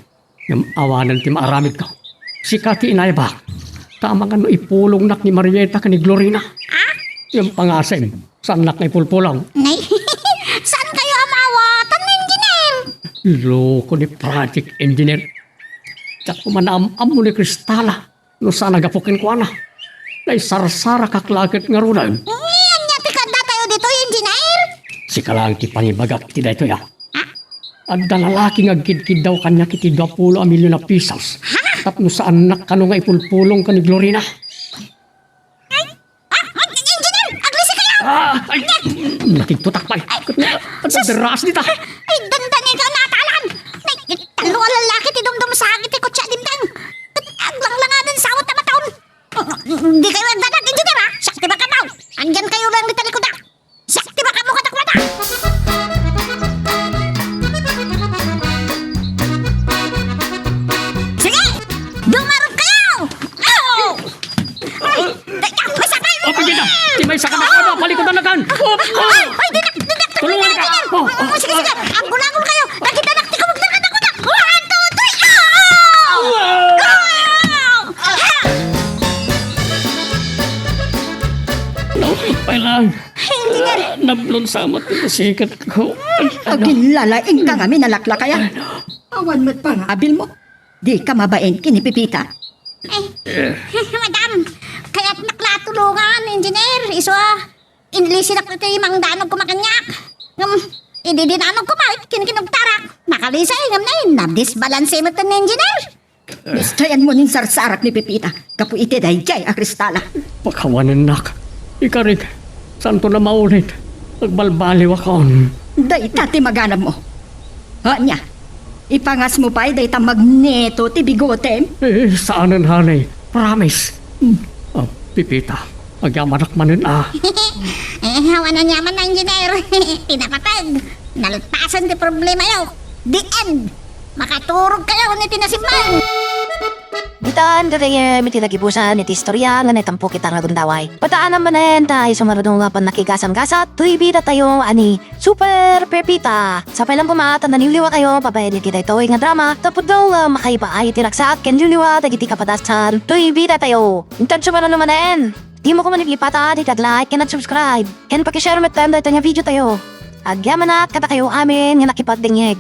Ngem awanen ti maaramidko. Sika ti inaybak. Ta amangan no ipulongnak ni Marieta ken ni Glorina. Ah? Ngem pangasem, saannak nga ipulpulong. Nay, saankayo a maawatan, Engineer? Loko ni Project Engineer. Diak koma naam-ammo ni Cristala. No saan a gapu kenkuana, naisarsarakak la ket ngaruden. Ania ti kaddatayo ditoy, Engineer? Sika laeng ti pangibagak iti daytoy, a. Ah? Adda lalaki nga agkidkiddaw kaniak iti duapulo a milyon a pisos. Ha? Tapno saannak kano nga ipulpulong ken ni Glorina. Ay, ah, ah, Engineer, aglisikayo! Ah, ay, nakigtutak pay. Ay, ket nga, sus! Adda deras dita. Ay, dandanikam a natalan. Nay, tallo a lalaki ti dumdumsag iti kotse a dimteng. Aglanglangaden sawat a mataon. Dikayo agdadag, Engineer, a. Siak ti makadaw. Agyankayo laeng dita likuda. Siak ti makadaw kadakuada. Sige! Dumarupkayo! Oh! Ay! Teka, may sakay! Oh, Pepita! Ti maysa kadakuada, palikudannakan! Oh, oh! Ay, ay, dinak, dinak, tulunganka! Oh, oh, sige, sige! Agulagulkayo! Dagiti anak ti kumugna kadakuada! One, two, three! Ah! Ah! Ah! Naupot pay lang. Engineer! Ah, nablon sa amat ti sikatko. Agin lalaingka ngamin a laklakayan. Awan met pangabilmo. Dika mabain ken ni Pepita. Ay, madam, kayatnak la a tulongan, Engineer. Isu a, inlisinak iti mangdanog koma kaniak. Ngem, idi dinanogko met ken kinugtarak, nakalisi, ngem nay, nadisbalanse met ni Engineer. Gusto yan mo nin sarsarak ni Pepita, gapu iti daydiay a Cristala. Pakawanennak. Ikarik, saanton a maulit. Agbalbaliwakon. Dayta ti maganabmo. Ania, ipangasmo pay dayta magneto ti bigotem? Eh, saanen, honey. Promise. Hmm. Ah, Pepita, agyamanak manen, a. Eh, awan aniaman, Engineer. Ti napateg. Nalutasen ti problemayo. The end. Makaturogkayo iti nasimbaen. Ditan, gagayyem, iti nagibusan iti istoria nga naitampok ita nga gundaway. Pataanam manen ta isu ngarud nga pannakigasam-gasat toy bidatayo a ni Super Pepita. Sapay lang koma ta naliwliwakayo babaen iti daytoy nga drama, ta pudno nga makaipaay ti ragsak ken liwliwa dagiti kapadasan toy bidatayo. Intanto manen, Dimo koma lipatan ti ag-like ken ag-subscribe ken paki-share met dayta nga video tayo. Agyamanak kadakayo amin nga nakipagdengngeg.